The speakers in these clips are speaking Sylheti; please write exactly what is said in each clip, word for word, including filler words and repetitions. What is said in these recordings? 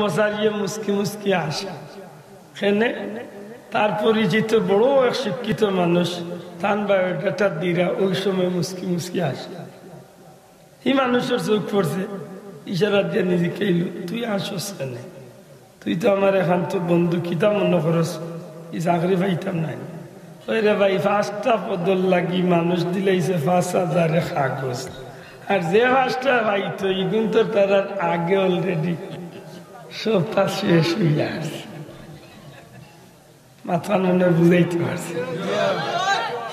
মশারিয়ে মুসকি মুসকি আসে। কেনে? তার পরিচিত বড় এক শিক্ষিত মানুষ, তান বায়োডাটা দিরা অউ সময় মুসকি মুসকি আসে। ই মানুষর চউখ পড়ছে, ইশারা দিয়া নিজে কইল, "তুই আসস কেনে? তুই তো আমার একান্ত বন্ধু, কিতা মনো করস ই চাকরি পাইতাম নায়?" "ওই রে ভাই, পাঁচটা পদর লাগি মানুষ দিলাইছে পাঁচ হাজারে কাগজ, আর যে পাঁচটা পাইতো, ইগুন তো তারার আগে already সব পাস শেষ অইয়া আছে।" মাতখান মনে বুঝাইতে পারছি।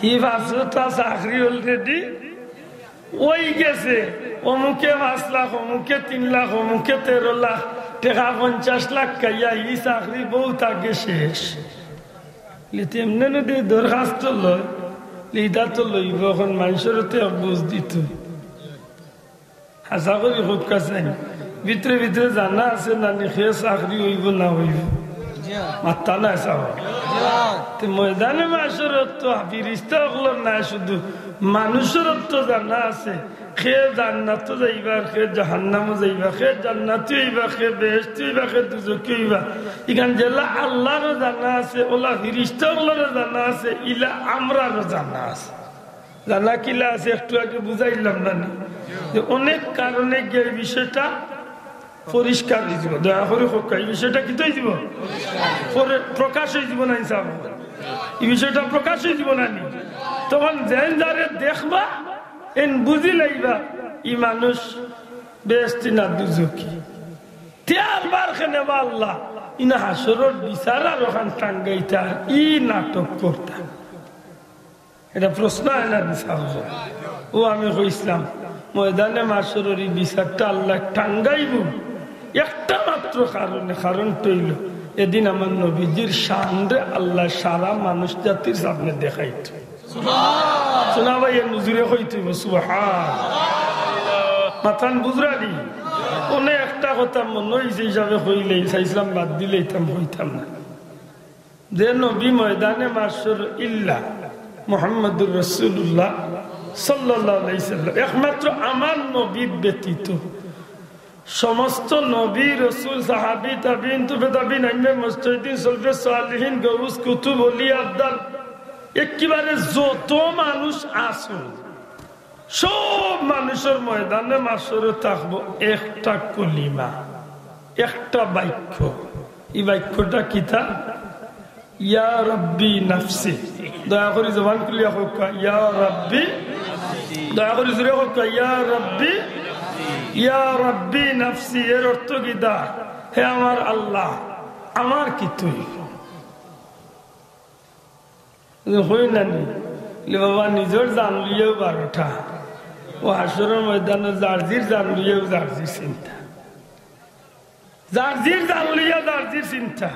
হি পাঁচটা চাকরি already অই গেছে, অমুকে পাঁচ লাখ, অমুকে তিন লাখ, অমুকে তেরো লাখ টেকা, পঞ্চাশ লাখ খাইয়া ই চাকরি বউত আগে শেষ। লিতে এমনে নদী দরখাস্ত লয়, লিদা তো লইব, এখন মানুষের তো এক বুঝ দিত। হাছা করি কউক্কা চাইন, ভিতরে ভিতরে জানা আছে না নি, কে চাকরি অইব না অইব? মাত্তা নাই চাও। তে ময়দানে মাশরত তো ফিরিস্তা অকলর নায়, শুধু মানুষর তো জানা আছে। কে জান্নাতো যাইবা, কে জাহান্নামো যাইবা, কে জান্নাতি অইবা, কে বেহেশতি অইবা, কে দুজখি অইবা। ইখান যেলা আল্লাহরও জানা আছে, ওলা ফিরিস্তা অকলরও জানা আছে, ইলা আমরারও জানা আছে। জানা কিলা আছে একটু আগে বুঝাইলাম না নি? যে অনেক কারণে গিয়া এই বিষয়টা পরিষ্কার অইযিবো। দয়া করি কউক্কা, এই বিষয়টা কিতা অইযিবো? পরে প্রকাশ অইযিবো না ইনশাআল্লাহ? এই বিষয়টা প্রকাশ অইযিবো না নি? তখন যেন যারে দেখবা, এন বুঝি লাইবা, ই মানুষ বেহেশতি না দুজখি। তে আরবার কেনে বা আল্লাহ, ইনা হাশরর বিচার আর অখান টাঙ্গাইতা, ই নাটক করতা। এটা প্রশ্ন আয় না বিচার অয়। ও আমি কইছিলাম, ময়দানে মাশরর ই বিচারটা আল্লাহ টাঙ্গাইবো। একটা মাত্র কারণে, কারণটা অইলো, এদিন আমার নবীজির শানরে আল্লাহ সারা মানুষ জাতির সামনে দেখাইতো। শোনা ভাই, এ নজুরে কইতে অইবো, সুবহান। মাতখান বুঝরা নি? অনে একটা কথা মনো অইছে, হিসাবে কইলে, চাইছিলাম বাদ দিলাইতাম, কইতাম না। যে নবী ময়দানে মাশর ইল্লা মুহাম্মাদুর রাসূলুল্লাহ সাল্লাল্লাহু আলাইহি সাল্লাম, একমাত্র আমার নবী ব্যতীত সমস্ত নবী, রসুল, সাহাবী, তাবিঈন, তবে তাবিঈন, আইম্মায়ে মুজতাহিদিন, সলফে সালিহিন, গউস, কুতুব, ওলি, আবদাল, একেবারে যত মানুষ আছইন, সব মানুষর ময়দানে মাশরো থাকবো একটা কলিমা, একটা বাক্য। ই বাক্যটা কিতা? ইয়া রাব্বি নাফসি। দয়া করি জবান খুলিয়া কউক্কা, ইয়া রাব্বি। দয়া করি জোরে কউক্কা, ইয়া রাব্বি, ইয়া রাব্বি নাফসি। এর অর্থ কিতা? হে আমার আল্লাহ, আমার কিতা অইবো? কই না নি? লে বাবা, নিজর জান লইয়াও বারোটা। ও হাশরর ময়দানো যার জির জান লইয়াও যার জির চিন্তা। যার জির জান লইয়া যার জির চিন্তা।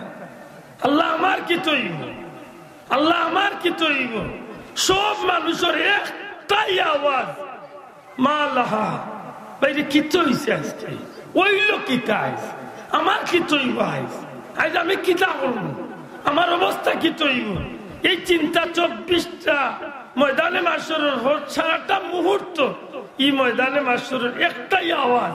আল্লাহ, আমার কিতা অইবো? আল্লাহ, আমার কিতা অইবো? সব মানুষর একটাই আওয়াজ, মা লাহা, ভাইরে, কিতা অইছে আইজকে? অইলো কিতা আইজ? আমার কিতা অইবো আইজ? আইজ আমি কিতা করমু? আমার অবস্থা কিতা অইবো? এই চিন্তা চব্বিশটা ময়দানে মাশরর হর সারাটা মুহূর্ত, ই ময়দানে মাশরর একটাই আওয়াজ,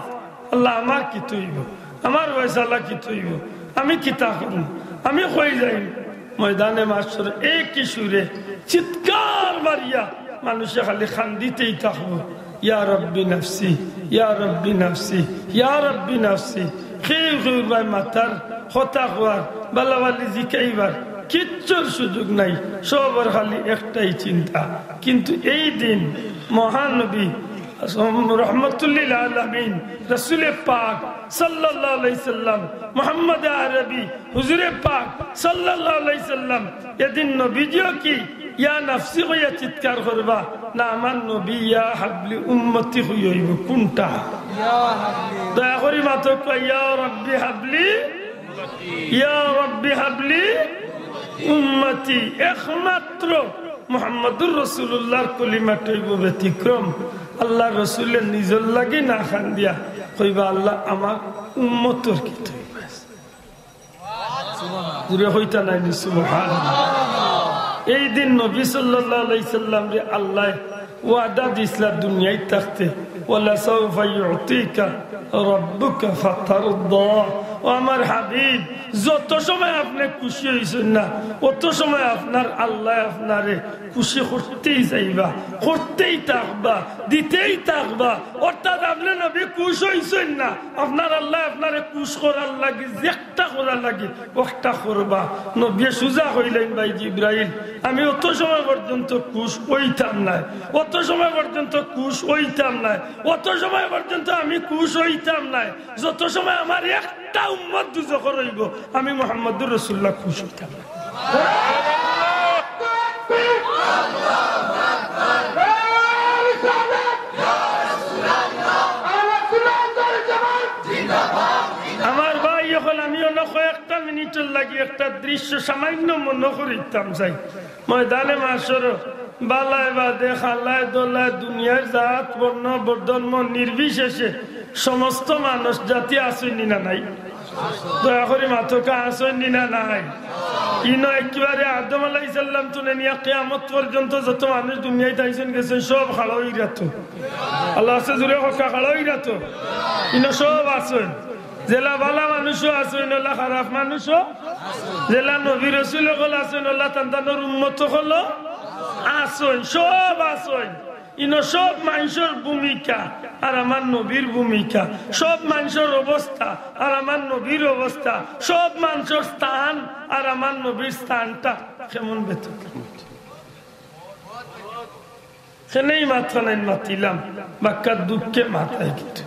আল্লাহ, আমার কিতা অইবো? আমার ফয়সালা কিতা অইবো? আমি কিতা করমু? আমি কই যাইমু? ময়দানে মাশরর একই সুরে চিৎকার মারিয়া মানুষে খালি কান্দিতেই থাকবো, ইয়া রাব্বি নাফসি, ইয়া রাব্বি নাফসি, ইয়া রাব্বি নাফসি। কেউ কেউর বায় মাতার, কথা কওয়ার, বালাবালি জিকাইবার কিচ্ছুর সুযোগ নাই। সবর খালি একটাই চিন্তা। কিন্তু এই দিন মহানবী রহমতুল্লিল আলামিন, রসুলে পাক সাল্লাল্লাহু আলাইহি সাল্লাম, মোহাম্মদ আরবি, হুজুরে পাক সাল্লাল্লাহু আলাইহি সাল্লাম, এদিন নবীজিও কি ইয়া নাফসি কইয়া চিৎকার করবা, না আমার নবী ইয়া হাবলি উম্মতি কইয়া অইবো? কোনটা? দয়া করি মাতউক্কা, ইয়া রাব্বি হাবলি, ইয়া রাব্বি হাবলি উম্মতি। একমাত্র মুহাম্মাদুর রাসূলুল্লাহর কলিমাটা অইবো ব্যতিক্রম। আল্লাহর রসুলে নিজর লাগি না কান্দিয়া কইবা, আল্লাহ, আমার উম্মতর কিতা অইবো? জোরে কইতা নায় নি সুবহানাল্লাহ। এই দিন নবী সাল্লাল্লাহু আলাইহি সাল্লামরে আল্লাহ ওয়াদা দিছলা দুনিয়াত থাকতে, "ওয়ালাসাউফা ইউতিকা রাব্বুকা ফাতারদা।" ও আমার হাবিব, যত সময় আপনে খুশি অইছইন না, অত সময় আপনার আল্লায় আপনারে খুশি করতেউ যাইবা, করতেউ থাকবা, দিতেউ থাকবা। অর্থাৎ আপনে নবী খুশ অইছইন না, আপনার আল্লায় আপনারে খুশ করার লাগি, যেকটা করার লাগি, অকটা করবা। নবীয়ে সুজা কইলাইন, "ভাই জিব্রাইল, আমি অত সময় পর্যন্ত খুশ অইতাম নায়, অত সময় পর্যন্ত খুশ অইতাম নায়, অত সময় পর্যন্ত আমি খুশ অইতাম নায়, যত সময় আমার একটা উম্মত দুজখর অইবো, আমি মুহাম্মদুর রাসূলুল্লাহ খুশ অইতাম নায়।" আমার ভাই অকল, আমি অনো কয়েকটা মিনিটর লাগি একটা দৃশ্য সামান্য মনো করিতাম চাই। ময়দানে মাশর বালায় বাদে, খালায় দলায়, দুনিয়ার জাত, বর্ণ, ধর্ম নির্বিশেষে সমস্ত মানুষ জাতি আছইন নি না নাই? দয়া করি মাতউক্কা, আছইন নি না নাই? ইনো একেবারে আদম আলাইহিস সালাম থনে নিয়া কিয়ামত পর্যন্ত যত মানুষ দুনিয়াত আইছইন গেছইন, সব খাড়া অইরা তো। আল্লাহ আছে জুরে কউক্কা, খাড়া অইরা তো। ইনো সব আছইন। যেলা বালা মানুষও আছইন, অলা খারাপ মানুষও। যেলা নবী রসুল অকল আছইন, অলা তান তানর উম্মত অকলও আছইন, সব আছইন। ইনো সব মানষর ভূমিকা আর আমার নবীর ভূমিকা, সব মানষর অবস্থা আর আমার নবীর অবস্থা, সব মানষর স্থান আর আমার নবীর স্থানটা কেমন ব্যতিক্রম। কেনে ই মাতখানাইন মাতিলাম, বাক্কা দুঃখে মাত আইগেছে।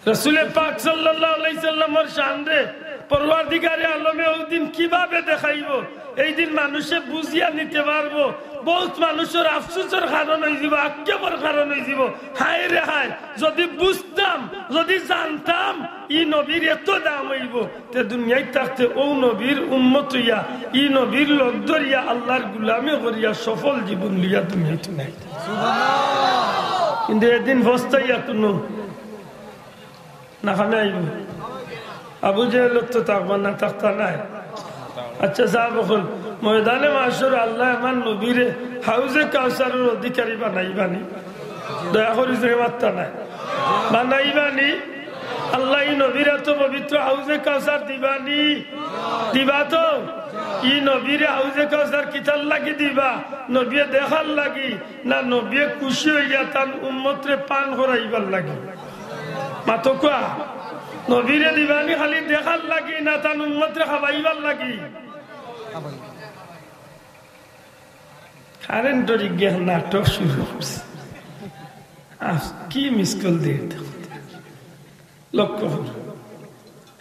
রসুলে পাক সাল্লাল্লাহু আলাইহি সাল্লামর শানরে পরওয়ারদিগারে আলমে অউ দিন কিভাবে দেখাইবো, এই দিন মানুষে বুঝিয়া নিতে পারবো। বউত মানুষর আফসোসর কারণ অইযিবো, আক্ষেপর কারণ অইযিবো। হায় রে হায়, যুদি বুঝতাম, যুদি জানতাম ই নবীর এত দাম অইবো, তে দুনিয়াত থাকতে অউ নবীর উম্মত অইয়া, ই নবীর লগ ধরিয়া, আল্লার গুলামি করিয়া, সফল জীবন লইয়া দুনিয়াত নাই। কিন্তু এদিন পস্তাইয়া কুনু না কামে আইবো। আবু জেহেলর তো থাকবা না, থাকতা নায়। আচ্ছা, সাব অকল, ময়দানে মাশর আল্লায় আমার নবীরে হাউজে কাউসারর অধিকারী বানাইবা নি? দয়া করি জুরে মাততা নায়। বানাইবা নি? আল্লায় ই নবীরে তো পবিত্র হাউজে কাউসার দিবা নি? দিবা তো? ই নবীরে হাউজে কাউসার কিতার লাগি দিবা? নবীয়ে দেখার লাগি, না নবীয়ে খুশি অইয়া তান উম্মতরে পান করাইবার লাগি? মাতউক্কা। নবীরে দিবা নি খালি দেখার লাগি, না তান উম্মতরে খাবাইবার লাগি? কারেন্টর ইগিয়ে নাটক শুরু করছে। আহ, কি মিস কল দিয়ে দেখো। লক্ষ্য করো।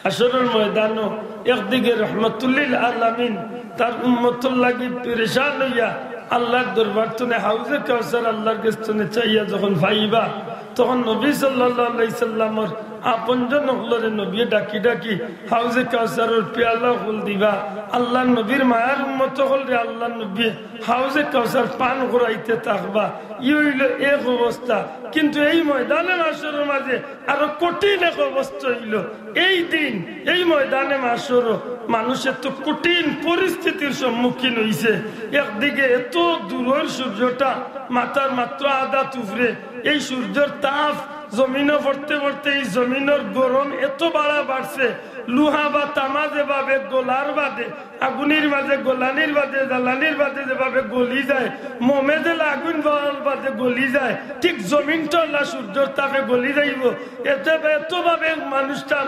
হাশরর ময়দানো একদিকে রহমাতুল্লিল আলামিন তার উম্মতর লাগি পেরেশান অইয়া আল্লার দরবার থনে হাউজে কাউসার আল্লার গেছ থনে চাইয়া যখন পাইবা, তখন নবী সাল্লাল্লাহু আলাইহি সাল্লামর আপনজন অকলরে নবীয়ে ডাকি ডাকি হাউজে কাউসারর পেয়ালা অকল দিবা। আল্লার নবীর মায়ার উম্মত অকলরে আল্লার নবীয়ে হাউজে কাউসার পান করাইতে থাকবা। ই অইলো এক অবস্থা। কিন্তু এই ময়দানে মাশরর মাঝে আরো কঠিন এক অবস্থা অইলো। এই দিন, এই ময়দানে মাশরো মানুষ এত কঠিন পরিস্থিতির সম্মুখীন অইছে। একদিকে এত দূরর সূর্যটা মাথার মাত্র আধাত উপরে, এই সূর্যর তাপ জমিনো পড়তে পড়তে এই জমিনর গরম এত বাড়া বাড়ছে, লুহা বা তামা যেভাবে গলার বাদে, আগুনির মাঝে গলানির বাদে, জ্বালানির বাদে যেভাবে গলি যায়, মোমে যেলা আগুন দেওয়ার বাদে গলি যায়, ঠিক জমিনটা আল্লাহ সূর্যর তাপে গলি যাইবো। এতে এতভাবে মানুষটা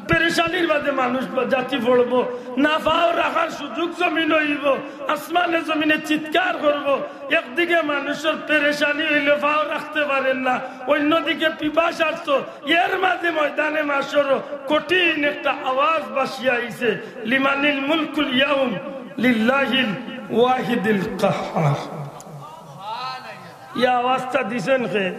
পেরেশানির মাঝে মানুষ বা জাতি পড়বো, না পাও রাখার সুযোগ জমিন অইবো, আসমানে জমিনে চিৎকার করবো। একদিকে মানুষর পেরেশানি অইলে পাও রাখতে পারের না, অন্যদিকে পিপাসার্ত। এর মাঝে ময়দানে মাশরো কঠিন একটা আওয়াজ ভাসিয়া আইছে, "লিমানিল মুলকুল ইয়াউম লিল্লাহিল ওয়াহিদিল কাহহার।" ই আওয়াজটা দিছেন কে?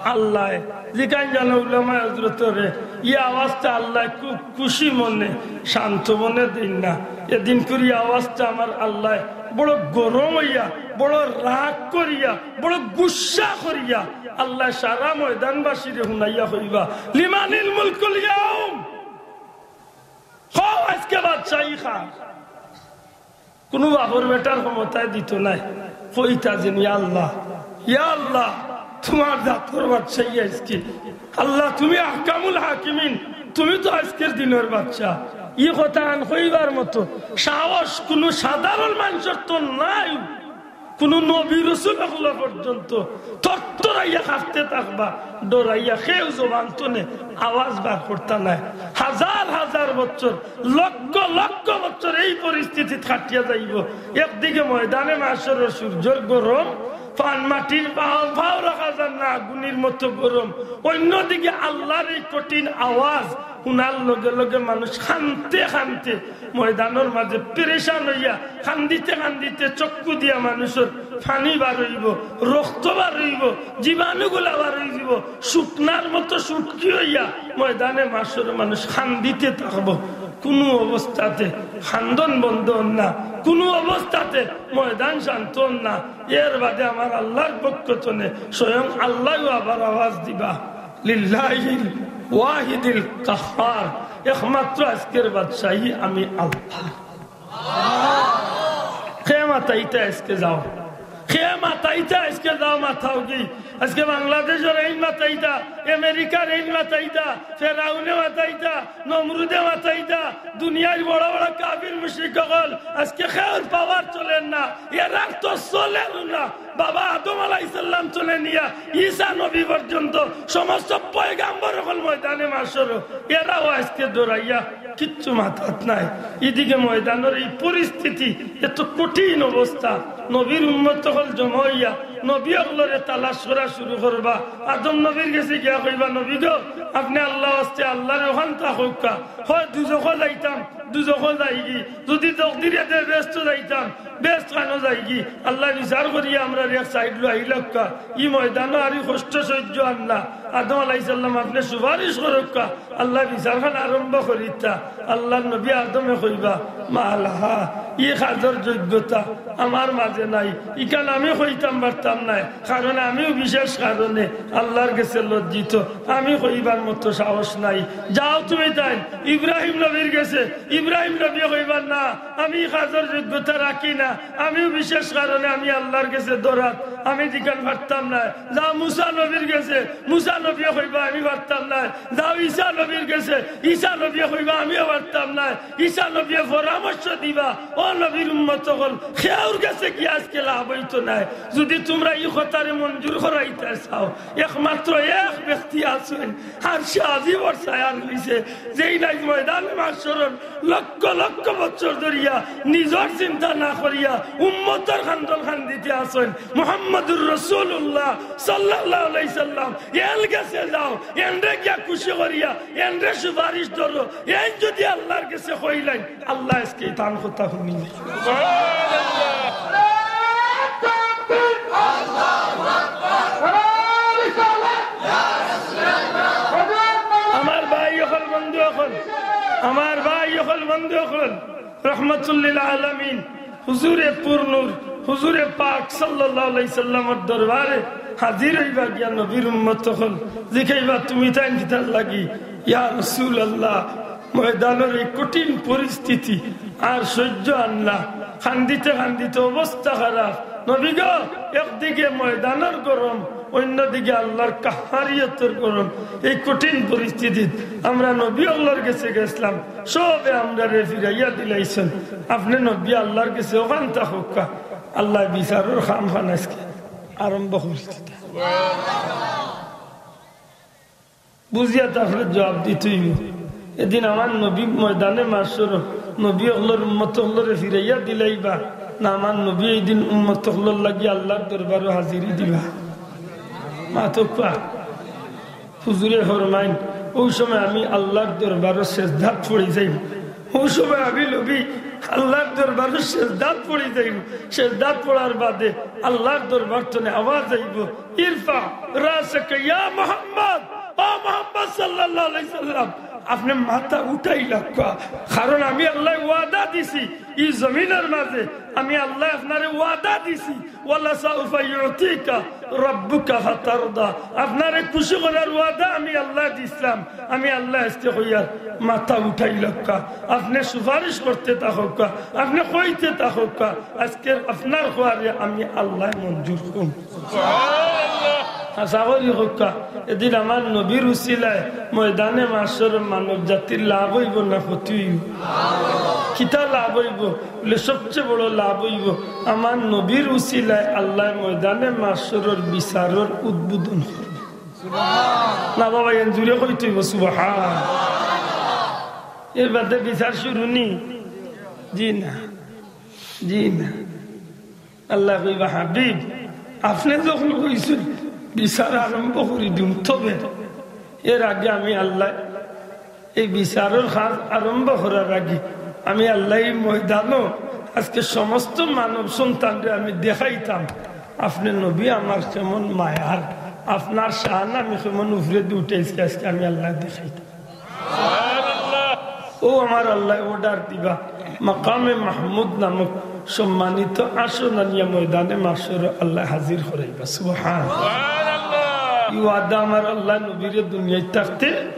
আল্লায়। জিকাইন জানো উলামায়ে হযরতরে, ই আওয়াজটা আল্লায় খুব খুশি মনে, শান্ত মনে দেইন না। এদিন করি আওয়াজটা আমার আল্লায় বড় গরম অইয়া, বড় রাগ করিয়া, বড় গুসা করিয়া আল্লায় সারা ময়দানবাসীরে হুনাইয়া কইবা, "লিমানিল মুলকুল ইয়াউম?" কও, আইজকে বাদশাহী কার? কুনু বাপর বেটার ক্ষমতায় দিতো নায়। কইতা যেন, "ইয়া আল্লাহ, ইয়া আল্লাহ, তুমার জাতর বাদশাই আইজকে। আল্লাহ, তুমি আহকামুল হাকিমিন, তুমি তো আইজকের দিনর বাদশা। ই কথা আন কইবার মতো সাহস কুনু সাধারণ মানষর তো নাই। কুনু নবী রসুল অকল পর্যন্ত থরথরাইয়া কাঁপতে থাকবা, ডরাইয়া কেউ জবান তনে আওয়াজ বার করতা নায়। হাজার হাজার বছর, লক্ষ লক্ষ বছর এই পরিস্থিতিত কাটিয়া যাইবো। একদিকে ময়দানে মাশরর সূর্যর গরম, পান মাটির পাও, পাও রাখা যার না, আগুনির মতো গরম। অন্যদিকে আল্লাহর এই কঠিন আওয়াজ হুনার লগে লগে মানুষ কানতে কানতে ময়দানর মাঝে পেরেশান অইয়া কান্দিতে কান্দিতে চক্ষু দিয়া মানুষর পানি বার অইবো, রক্ত বার অইবো, জীবাণুগুলা বার অইযিবো, শুকনার মতো শুটকি অইয়া ময়দানে মাশরর মানুষ কান্দিতে থাকবো। কুনু অবস্থাতে কান্দন বন্ধ অর না, কুনু অবস্থাতে ময়দান শান্ত অর না। এর বাদে আমার আল্লাহর পক্ষ তনে স্বয়ং আল্লাহও আবার আওয়াজ দিবা, লিল্লাহিল ওয়াহিদিল কাহহার, একমাত্র আইজকের বাদশাই আমি আল্লাহ। কে মাতাইতা আইজকে যাও, কে মাতাইতা আইজকে যাও, মাতাও গি। আইজকে বাংলাদেশর এইন মাতাইতা, আমেরিকার এইন মাতাইতা, ফেরাউনে মাতাইতা, নমরুদে মাতাইতা, দুনিয়ার বড় বড় কাফির মুশরিক অকল, আইজকে কেউর পাওয়ার চলের না, এরার তো চলের না। বাবা আদম আলাইহিস সালাম তনে নিয়া ঈসা নবী পর্যন্ত সমস্ত পয়গাম্বর অকল ময়দানে মাশরো, এরাও আইজকে ডরাইয়া কিচ্ছু মাতাত নায়। ইদিকে ময়দানর এই পরিস্থিতি, এত কঠিন অবস্থা, নবীর উম্মত অকল জমা অইয়া নবী অকলরে তালাশ করা শুরু করবা। আদম নবীর গেছে গিয়া কইবা, "নবী গো, আপনে আল্লাহ আস্তে আল্লাহর ওখান তা কউক্কা।" কয় দুজখো যাইতাম, দুজখো যাইগি, যুদি তকদিরে দে বেহেস্তো যাইতাম, বেহেস্ত খানো যাইগি। আল্লায় বিচার করিয়া আমরার এক সাইড লইয়া লউক্কা। ই ময়দানো আর ই কষ্ট সহ্য আর না। আদম আলাইহিস সালাম, আপনে সুপারিশ করউক্কা। আল্লায় বিচার খান আরম্ভ করিতা। আল্লাহর নবী আদমে কইবা, "মা লাহা, ই কাজর যোগ্যতা আমার মাঝে নাই, ইখান আমি কইতাম পারতাম নায়, কারণ আমিও বিশেষ কারণে আল্লাহর গেছে লজ্জিত, আমি কইবার মতো সাহস নাই। যাও তুমি তাইন ইব্রাহিম নবীর গেছে।" ইব্রাহিম নবীয়ে কইবা, "না, আমি ই কাজর যোগ্যতা রাখি না, আমিও বিশেষ কারণে আমি আল্লাহর গেছে দরাত, আমি ইখান পারতাম নায়।" যাও মুসা নবীর গেছে, মুসা নবীয়ে কইবা, "আমি পারতাম নায়।" যাও ঈসা নবীর গেছে, ঈসা নবীয়ে কইবা, "আমিও পারতাম নায়।" ঈসা নবীয়ে পরামর্শ দিবা, "ও নবীর উম্মত অকল, কেউর গেছে গিয়া আইজকে লাভ অইতো নায়। যুদি তুমরা ই কথারে মঞ্জুর করাইতা চাও, একমাত্র এক ব্যক্তি আছইন, আরশে আজিমর ছায়ার নিচে, যেইন আইজ ময়দানে মাশরর লক্ষ লক্ষ বছর ধরিয়া নিজর চিন্তা না করিয়া উম্মতর কান্দন কান্দিতে আছইন, মুহাম্মাদুর রাসূলুল্লাহ সাল্লাল্লাহু আলাইহি সাল্লাম। এন গেছে যাও, এনরে গিয়া খুশি করিয়া, এনরে সুপারিশ ধরো।" এইন যুদি আল্লাহর গেছে কইলাইন, আল্লায় আইজকে তান কথা হুনিলাইন। আমার ভাই অকল, বন্ধু অকল, আমার ভাই অকল, বন্ধু অকল, রহমাতুল্লিল আলামিন হুজুরে পুরনূর, হুজুরে পাক সাল্লাল্লাহু আলাইহি সাল্লামর দরবারে হাজির অইবা গিয়া নবীর উম্মত অকল। জিকাইবা, "তুমি তাইন কিতার লাগি?" "ইয়া রাসূলুল্লাহ, ময়দানর এই কঠিন পরিস্থিতি আর সহ্য আর না, কান্দিতে কান্দিতে অবস্থা খারাপ। নবী গো, একদিকে ময়দানর গরম, অন্যদিকে আল্লাহর কাহারিয়তর গরম। এই কঠিন পরিস্থিতিত আমরা নবী আল্লাহর গেছে গেছলাম, সবে আমরারে ফিরাইয়া দিলাইছইন। আপনে নবী আল্লাহর গেছে ওখান থাকউক্কা।" আল্লায় বিচারর কাম খান আইজকে আরম্ভ করি দিতা। বুঝিয়া তারপরে জবাব দিতে অইবো। এদিন আমার নবী ময়দানে মাশরো নবী অকলর উম্মত অকলরে ফিরাইয়া দিলাইবা, না আমার নবী এইদিন উম্মত অকলর লাগি আল্লাহর দরবারো হাজিরি দিবা? মাতউক্কা। হুজুরে ফরমাইন, "অউ সময় আমি আল্লাহর দরবারো সেজদাত পড়ি যাইমু।" অউ সময় আমি নবী আল্লাহর দরবারো সেজদাত পড়ি যাইমু। সেজদাত পড়ার বাদে আল্লাহর দরবার তনে আওয়াজ আইবো, "ইরফা রাসাকা ইয়া মুহাম্মদ, ও মুহাম্মদ সাল্লাল্লাহু আলাইহি সাল্লাম, আপনে মাথা উঠাইলাউক্কা, কারণ আমি আল্লায় ওয়াদা দিছি, ই জমিনর মাঝে আমি আল্লায় আপনারে ওয়াদা দিছি, "ওয়ালা সাউফা ইউতিকা রাব্বুকা ফাতারদা।" আপনারে খুশি করার ওয়াদা আমি আল্লায় দিছলাম। আমি আল্লায় আইজকে কইয়ার, মাথা উঠাইলাউক্কা, আপনে সুপারিশ করতে থাকউক্কা, আপনে কইতে থাকউক্কা, আইজকে আপনার কওয়ারে আমি আল্লায় মঞ্জুর করমু। আশা করি কউক্কা, এদিন আমার নবীর উসিলায় ময়দানে মাহশরর মানব জাতির লাভ অইবো না ক্ষতি অইবো? কিতা লাভ অইবো? বলে, সবচেয়ে বড় লাভ অইবো, আমার নবীর উসিলায় আল্লায় ময়দানে মাহশরর বিচারর উদ্বোধন করবো। না বাবা, এন জুরে কইতে অইবো সুবহান। এর বাদে বিচার শুরু নি? জি না, জি না। আল্লায় কইবা, "হাবিব, আপনে যখন কইছইন বিচার আরম্ভ করি দিমু, তবে এর আগে আমি আল্লায় এই বিচারর কাজ আরম্ভ করার আগে আমি আল্লায় এই ময়দানো আইজকে সমস্ত মানব সন্তানরে আমি দেখাইতাম, আপনে নবী আমার কেমন মায়ার, আপনার শান আমি কেমন উপরেদি উঠাইছি, আইজকে আমি আল্লায় দেখাইতাম।" ও আমার আল্লায় অর্ডার দিবা, মাকামে মাহমুদ নামক সম্মানিত আসন আনিয়া ময়দানে মাহশরো আল্লায় হাজির করাইবা। সুবহান। ই ওয়াদা আমার আল্লায় নবীরে দুনিয়াত থাকতে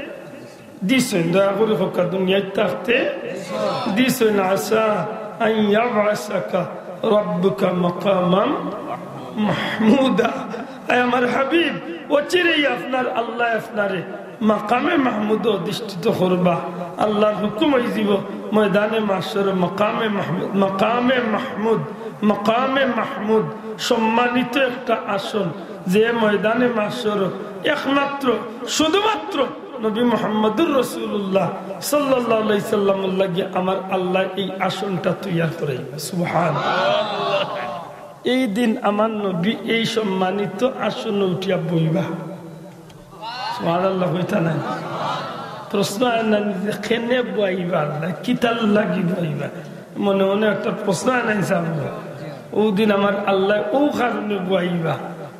দিছইন, দয়া করি কউক্কা, দুনিয়াত থাকতে দিছইন। আসা আন ইয়াবআসাকা রাব্বুকা মাকামান মাহমুদা। আয় আমার হাবিব, অচিরেই আপনার আল্লায় আপনারে মাকামে মাহমুদো অধিষ্ঠিত করবা। আল্লাহর হুকুম অইযিবো, ময়দানে মাহশরো মাকামে মাহমুদ, মাকামে মাহমুদ, মাকামে মাহমুদ, সম্মানিত একটা আসন, যে ময়দানে মাহশরো একমাত্র, শুধুমাত্র নবী মুহাম্মদুর রাসূলুল্লাহ সাল্লাল্লাহু আলাইহি সাল্লামর লাগি আমার আল্লায় এই আসনটা তৈয়ার করাইবা। সুবহান। এই দিন আমার নবী এই সম্মানিত আসনে উঠিয়া বইবা। সুবহানাল্লাহ কইতা নায়? প্রশ্ন আয় না নি যে কেনে বইবা আল্লায়, কিতার লাগি বইবা? মনে মনে একটা প্রশ্ন আয় না নি সামনে? অউ দিন আমার আল্লায় অউ কারণে বইবা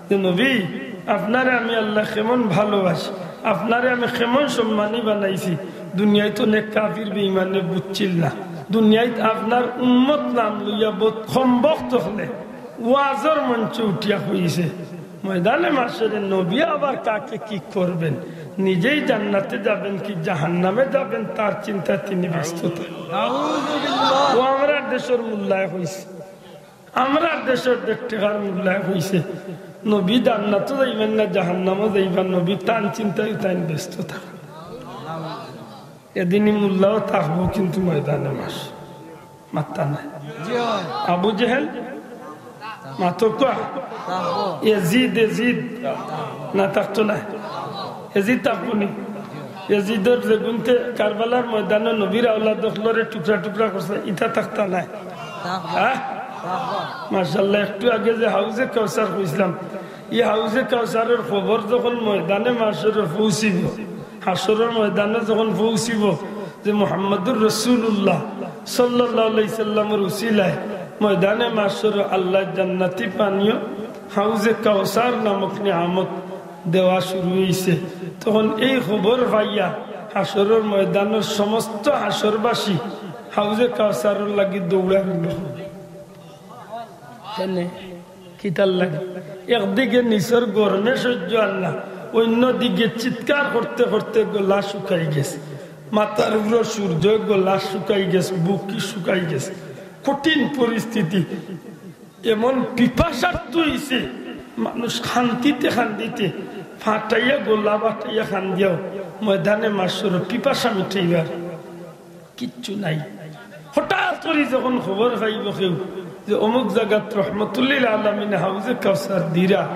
যে, "নবী, আপনারে আমি আল্লায় কেমন ভালোবাসি, আপনারে আমি কেমন সম্মানী বানাইছি, দুনিয়াত অনেক কাফির বেঈমানে বুঝছিল না। দুনিয়াত আপনার উম্মত নাম লইয়া বউত কমবখত অকলে ওয়াজর মঞ্চে উঠিয়া কইছে, ময়দানে মাহশরে নবী আবার কাকে কি করবেন, নিজেই জান্নাতে যাবেন কি জাহান্নামে যাবেন, তার চিন্তায় তিনি ব্যস্ত থাকেন।" ও আমরার দেশর মোল্লায় কইছে, আমরার দেশর দেড় টেকার মোল্লায় কইছে, নবী জান্নাতো যাইবা না জাহান্নামো যাইবা, নবী তান চিন্তায় তাইন ব্যস্ত থাকেন। এদিনই মোল্লাও থাকবো, কিন্তু ময়দানে মাহশর মাত্তা নাই। জি অয়। আবু জেহেল, মাতো কওয়া? থাকবো। এজিদ, এজিদ না থাকতো নায়? এজিদ থাকবো নি? এজিদর যেগুনতে কারবালার ময়দানো নবীর আওলাদ অকলরে টুকরা টুকরা করছে, ইতা থাকতা নায়? থাকবো। হ্যাঁ? থাকবো। মাশাআল্লাহ, একটু আগে যে হাউজে কাউসার কইছলাম, ই হাউজে কাউসারর খবর যখন ময়দানে মাহশরো পৌঁছিবো, হাশরর ময়দানো যখন পৌঁছিবো যে মুহাম্মাদুর রাসূলুল্লাহ সাল্লাল্লাহু আলাইহি সাল্লামর উসিলায় ময়দানে মাহশরো আল্লাহর জান্নাতি পানীয় হাউজে কাউসার নামক নিয়ামত দেওয়া শুরু অইছে, তখন এই খবর পাইয়া হাশরর ময়দানর সমস্ত হাশরবাসী হাউজে কাউসারর লাগি দৌড়াইল। কেনে? কিতার লাগি? একদিকে নিচর গরমে সহ্য অর না, অইন্যদিকে চিৎকার করতে করতে গলা শুকাই গেছে, মাথার উপরো সূর্য, গলা শুকাই গেছে, বুক শুকাই গেছে, কঠিন পরিস্থিতি। এমন পিপাসার্ত অইছে, মানুষ কান্দিতে কান্দিতে, ফাটাইয়া গলা ফাটাইয়া কান্দিয়াও ময়দানে মাহশরো পিপাসা মিটাইবার কিচ্ছু নাই। হঠাৎ করি যখন খবর পাইবো কেউ যে অমুক জাগাত রহমতুল্লিল আলামিন হাউজে কাউসার দিরা,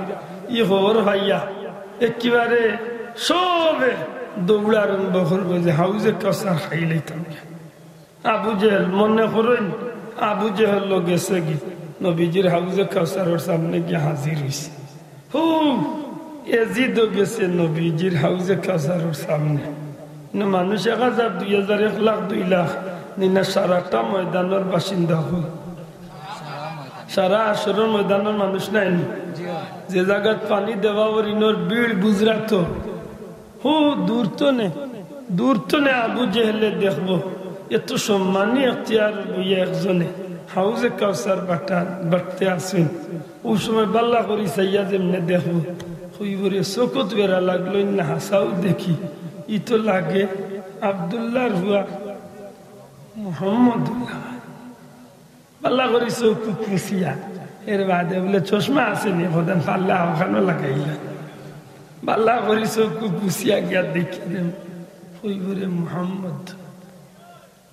ই খবর পাইয়া একেবারে সবে দৌড়া আরম্ভ করবো যে হাউজে কাউসার খাইলাইতাম। আবু জেহেল, মনে করইন আবু জেহেলও গেছেগি, নবীজির হাউজে কাউসারর সামনে গিয়া হাজির অইছে। হু, এজিদও গেছে নবীজির হাউজে কাউসারর সামনে। না মানুষ এক হাজার, দুই হাজার, এক লাখ, দুই লাখ, নি না সারাটা ময়দানর বাসিন্দা অকল। সারা হাশরর ময়দানর মানুষ নায় নি? যে জাগাত পানি দেওয়া অর ইনোর ভিড় গুজরাতো। হু, দূর তো নে। দূর তনে আবু জেহেলে দেখবো, এত সম্মানী এখতিয়ার বইয়া একজনে হাউজে কাউসার বাটা-, বাটতে আছইন। অউ সময় বালা করি চাইয়া যেমনে দেখবো, কইবো রে, চকুত বেড়া লাগলো না, হাছাউ দেখি, ই তো লাগে আব্দুল্লাহর পুয়া মোহাম্মদুল্লাহ। বালা করি চকু পুছিয়া, এর বাদে বুলে চশমা আছে নি, কইতাম পারলে অখানো লাগাইলা। বালা করি চকু পুছিয়া গিয়া দেখিয়া দেন, কইবো রে মোহাম্মদ।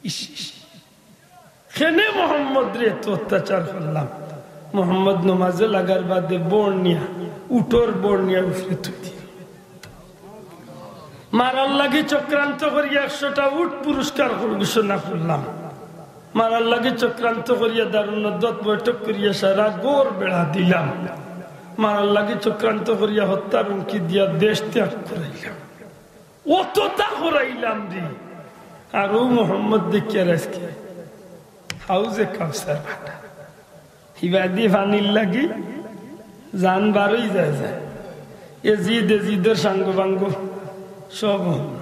ইস, ইস। কেনে মোহাম্মদরে এত অত্যাচার করলাম? মোহাম্মদ নমাজো লাগার বাদে বড় নিয়া, উটর বড় নিয়া উপরে তুলি দিল। মারার লাগি চক্রান্ত করিয়া একশোটা উট পুরস্কার কর-, ঘোষণা করলাম। মারার লাগি চক্রান্ত করিয়া দারুন নদওয়াত বৈঠক করিয়া সারা ঘর বেড়া দিলাম। মারার লাগি চক্রান্ত করিয়া হত্যার হুমকি দিয়া দেশ ত্যাগ করাইলাম। অততা করাইলাম রে। আর অউ মোহাম্মদ দেখিয়ার আজকে হাউজে কাউসার বাটা। হিবাদি পানির লাগি জান বারই যায় যায়। এজিদ, এজিদর সাঙ্গ বাঙ্গ সব অইন।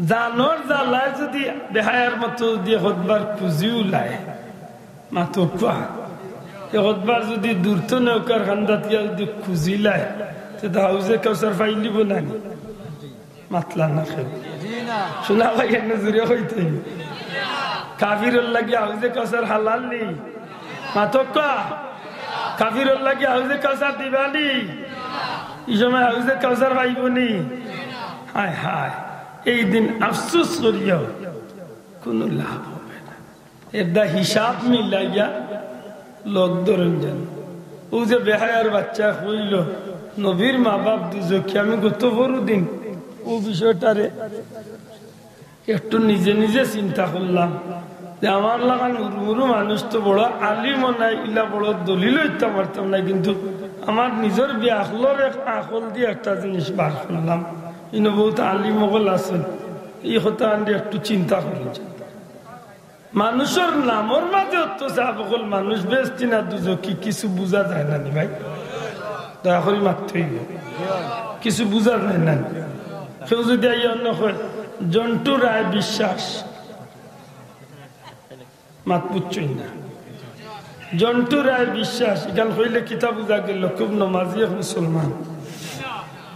জানর জ্বালায় যুদি বেহায়ার মতো যুদি হতবার খুজিও লায়, মাতো কুয়া। এ হতবার যুদি দূর তনে অউকার কান্দাত গিয়া যুদি খুজিলায়, তে তো হাউজে কাউসার পাইলিবো না নি? মাতলা না কেউ। জি না। শোনা ভাই, এনে জুরে কইতে। কাফিরর লাগি হাউজে কাউসার হালাল নি? মাতো কুয়া। কাফিরর লাগি হাউজে কাউসার দিবা নি? ই সময় হাউজে কাউসার পাইবো নি? হায় হায়, এই দিন আফসোস করিয়াও কোনো লাভ হবে না। এরদা হিসাব মিলাইয়া লগ ধরইন যেন। অউ যে বেহায়ার বাচ্চা কইলো, নবীর মা বাপ দুজখি, আমি গত পরু দিন অউ বিষয়টারে একটু নিজে নিজে চিন্তা করলাম যে আমার লাখান হুরু-মুরু মানুষ তো বড় আলিমও নায়, ইলা বড় দলিলও দিতাম পারতাম নায়, কিন্তু আমার নিজর বেআক্কলর এক আকল দিয়া একটা জিনিস বার করলাম। ইনো বউত আলিম অকল আছইন, ই কথা আনরে একটু চিন্তা করইন। মানুষর নামর মাঝে অত সাব অকল মানুষ বেহেস্তি না দুজখি, কিছু বুঝা যায় না নি ভাই? দয়া করি মাততে অইবো। কিছু বুঝা যায় না নি? কেউ যুদি আইয়া অন্য কয়, "জন্টু রায় বিশ্বাস", মাত বুঝছইন না। জন্টু রায় বিশ্বাস, ইখান কইলে কিতা বুঝা গেল? খুব নমাজি এক মুসলমান।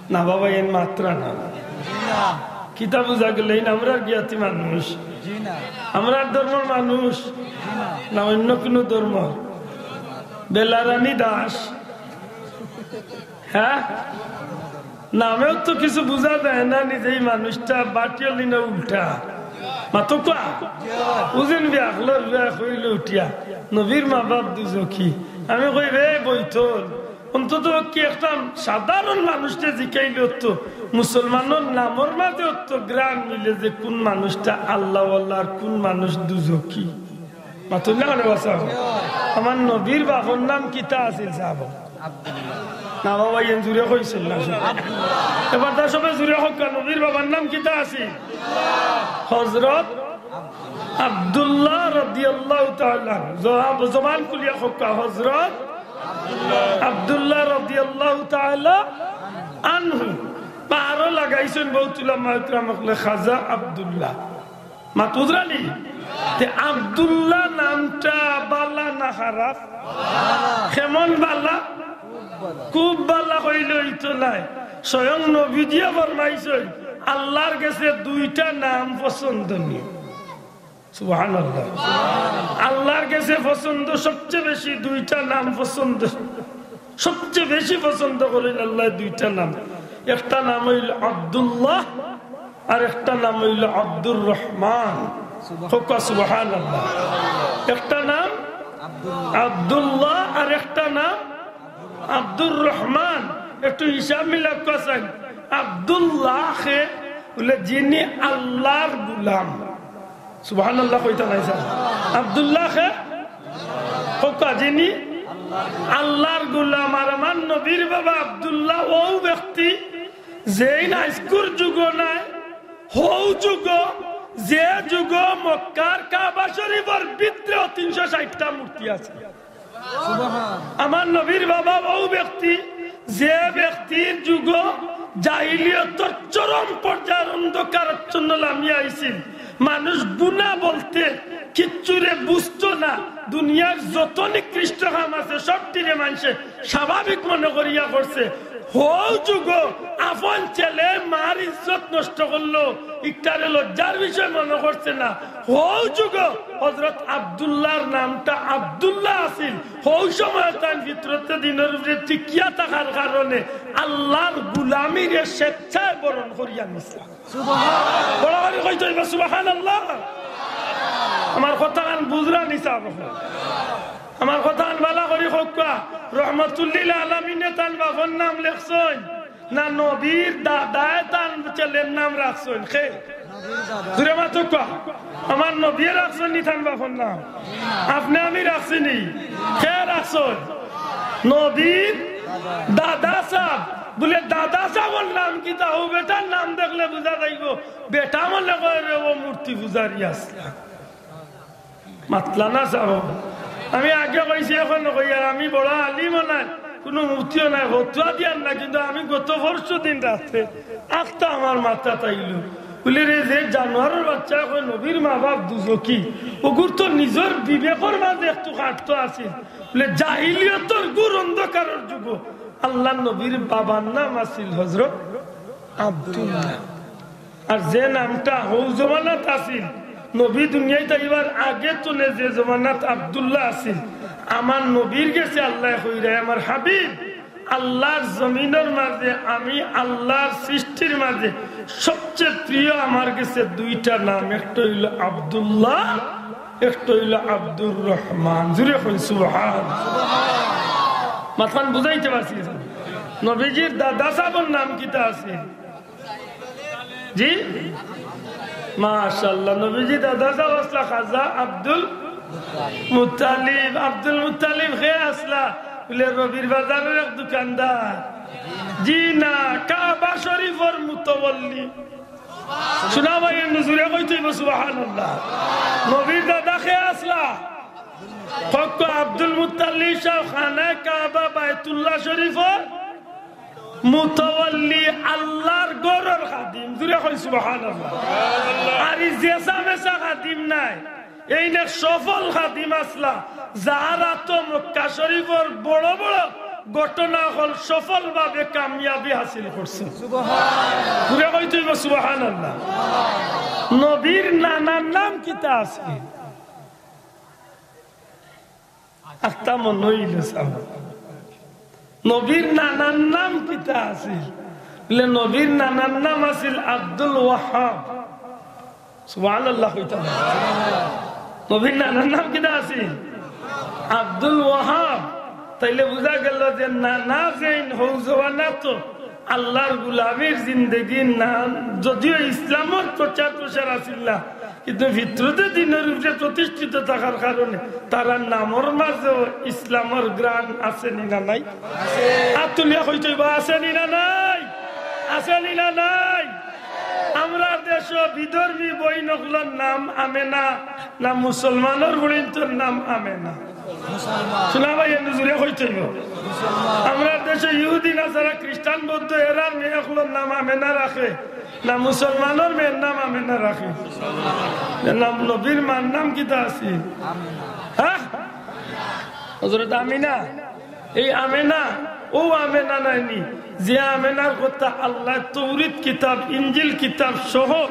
না বাবা, এন মাতরা না। কিতা বুঝা গেল? এইন আমরার জ্ঞাতি মানুষ, আমরার ধর্মর মানুষ, না অন্য কোনো ধর্ম? বেলারানী দাস, হ্যাঁ? নামেও তো কিছু বুঝা যায় না, নিজে এই মানুষটা বাটিয়ালি না উল্টা। মাতো কুয়া? বুঝেন বি, আকলর বিয়া কইলে উঠিয়া, নবীর মা বাপ দুজখি। আমি কই, "রে বৈতল, অন্তত কি একটা সাধারণ মানুষটা জিকাইলে অত, মুসলমানর নামর মাঝে অত গ্রান মিলে যে কোন মানুষটা আল্লাহওয়ালা আর কোন মানুষ দুজখি?" মাতুল্লাহ মানে বাঁচাও। আমার নবীর বাবার নাম কিতা আছিল সাব? না বাবা, ইয়ে জুরে কইছিল না। এবার তার সবাই জুরে কউক্কা, নবীর বাবার নাম কিতা আছিল? হযরত আব্দুল্লাহ রাদিয়াল্লাহু তাআলা আনহু। জবান খুলিয়া কউক্কা, হযরত আব্দুল্লাহ রাদিয়াল্লাহু তাআলা আনহু। বা আরো লাগাইছইন বউত উলামা একরাম অকলে খাজা আব্দুল্লাহ। মাত বুঝরা নি? তে আব্দুল্লাহ নামটা বালা না খারাপ? কেমন বালা? খুব বালা কইলে অইতো নায়। স্বয়ং নবীজিয়ে ফরমাইছইন, আল্লাহর গেছে দুইটা নাম পছন্দনীয়। সুবহানাল্লাহ। আল্লাহর গেছে পছন্দ সবচেয়ে বেশি দুইটা নাম পছন্দ, সবচেয়ে বেশি পছন্দ করইন আল্লায় দুইটা নাম। একটা নাম অইল আব্দুল্লাহ, আর একটা নাম অইল আব্দুর রহমান। কউক্কা সুবহানাল্লাহ। একটা নাম আব্দুল্লাহ, আর একটা নাম আব্দুর রহমান। একটু হিসাব মিলাউক্কা চাইন। আব্দুল্লাহ কে বুলে যিনি আল্লাহর গোলাম। সুবহানাল্লাহ কইতা নায় স্যার? আব্দুল্লাহ কে কউক্কা যিনি আল্লাহর গোলাম। আর আমার নবীর বাবা আব্দুল্লাহ অউ ব্যক্তি, যেইন আইজকুর যুগো নায়, হউ যুগো, যে যুগো মক্কার কাবা শরীফর ভিতরেও তিনশো ষাইটটা মূর্তি আছে। আমার নবীর বাবা অউ ব্যক্তি, যে ব্যক্তির যুগো জাহিলিয়তর চরম পর্যায়র অন্ধকারাচ্ছন্ন লামিয়া আইছিল, মানুষ গুনা বলতে কিচ্ছুরে বুঝতো না, দুনিয়ার যত নিকৃষ্ট কাম আছে সবটিরে মানষে স্বাভাবিক মনে করিয়া করছে। হউ যুগো আপন ছেলে মার ইজ্জত নষ্ট করলো, ইকটারে লজ্জার বিষয় মনে করছে না। হউ যুগো হযরত আব্দুল্লাহর নামটা আব্দুল্লাহ আছিল। হউ সময় তান ফিতরতে দ্বীনর উপরে টিকিয়া থাকার কারণে আল্লাহর গুলামিরে স্বেচ্ছায় বরণ করিয়া নিছলা। বড় করি কইতো অইবো সুবহানাল্লাহ। আমার কথাখান বুঝরা নি সাব? আমার কথাখান ভালা করি কউক্কা। রহমাতুল্লিল আলামিনে তান বাপর নাম লেখছইন না নবীর দাদায় তান ছেলের নাম রাখছইন? কে? জুরে মাতউক্কা। আমার নবীয়ে রাখছইন নি তান বাপর নাম? আপনে আমি রাখছি নি? কে রাখছইন? নবীর দাদা সাব। বুলে, "দাদা সাবর নাম কিতা?" হউ বেটার নাম দেখলে বুঝা যাইবো, বেটা মনে করে ও মূর্তি পূজারি আছলা। মাতলা না সাব। আমি আগে কইছি, অখনো কই, আর আমি বড় আলিমও নায়, কুনু মুফতিও নায়, ফতুয়া দিয়ার না, কিন্তু আমি গত পরশু দিন রাত্রে আখতা আমার মাথাত আইলো। বুলে, "রে, যে জানোয়ারর বাচ্চায় কয় নবীর মা-বাপ দুজখি, অগুর তো নিজর বিবেকর মাঝে একটু কাটতো আছিল।" বুলে, "জাহিলিয়তর ঘোর অন্ধকারর যুগো আল্লাহর নবীর বাবার নাম আছিল হযরত আব্দুল্লাহ।" আর যে নামটা হউ জমানাত আছিল, নবী দুনিয়াত আইবার আগে তনে যে জমানাত আব্দুল্লাহ আছিল, আমার নবীর গেছে আল্লায় কইরা, "আমার হাবিব, আল্লাহর জমিনর মাঝে আমি আল্লাহর সৃষ্টির মাঝে সবচেয়ে প্রিয় আমার গেছে দুইটা নাম, একটা অইলো আব্দুল্লাহ, একটা অইলো আব্দুর রহমান।" জুরে কইন সুবহান। মাতখান বুঝাইতে পারছি? নবীজির দাদা সাবর নাম কিতা আছিল? জি, মাশাআল্লাহ। নবীজি দাদা সাব আছলা খাজা আব্দুল মুত্তালিব। আব্দুল মুত্তালিব কে আছলা? বুলে, "রবির বাজারর এক দোকানদার।" জি না, কাবা শরীফর মুতাওয়াল্লি। শুনা ভাই, এমনে জুরে কইতে অইবো সুবহানাল্লাহ। নবীর দাদা কে আছলা? কউক্কা। আব্দুল মুত্তালিব সাব খানায় কাবা বায়তুল্লাহ শরীফর মুতাওয়াল্লি, আল্লাহর ঘরর খাদিম। জুরে কইন সুবহানাল্লাহ। আর ই জেসা মেসা খাদিম নায়, এইন এক সফল খাদিম আছলা, যার আতো মক্কা শরীফর বড় বড় ঘটনা অকল সফলভাবে কামিয়াবি হাসিল করছে। জুরে কইতে অইবো সুবহানাল্লাহ। নবীর নানার নাম কিতা আছিল? আখতা মনো অইলো সাব। নবীর নানার নাম কিতা আছিল? বুলে, নবীর নানার নাম আছিল আব্দুল ওয়াহাব। সুবহানাল্লাহ কইতা না? নবীর নানার নাম কিতা আছিল? আব্দুল ওয়াহাব। তাইলে বুঝা গেল যে নানা যেইন হউ জমানাত আল্লাহর গুলামির জিন্দেগির নাম, যদিও ইসলামর প্রচার প্রসার আছিল না, কিন্তু ফিতরতে দ্বীনর উপরে প্রতিষ্ঠিত থাকার কারণে তারার নামর মাঝেও ইসলামর ঘ্রাণ আছে নি না নাই? আত তুলিয়া কইতে অইবো, আছে নি না নাই? আছে নি না নাই? আমরার দেশো বিধর্মী বইন অকলর নাম আমেনা, না মুসলমানর ফুড়িন্তর নাম আমেনা? শুনা ভাই, এমনে জুরে কইতে অইবো। আমরার দেশো ইহুদি, নাসারা, খ্রিস্টান, বৌদ্ধ, এরার মেয়ে অকলর নাম আমেনা রাখে, না মুসলমানর মেয়ের নাম আমেনা রাখে? নাম, নবীর মার নাম কিতা আছিল? হ্যাঁ? হযরত আমিনা। এই আমেনা, অউ আমেনা নায়নি, যে আমেনার কথা আল্লায় তৌরিত কিতাব, ইঞ্জিল কিতাব সহ,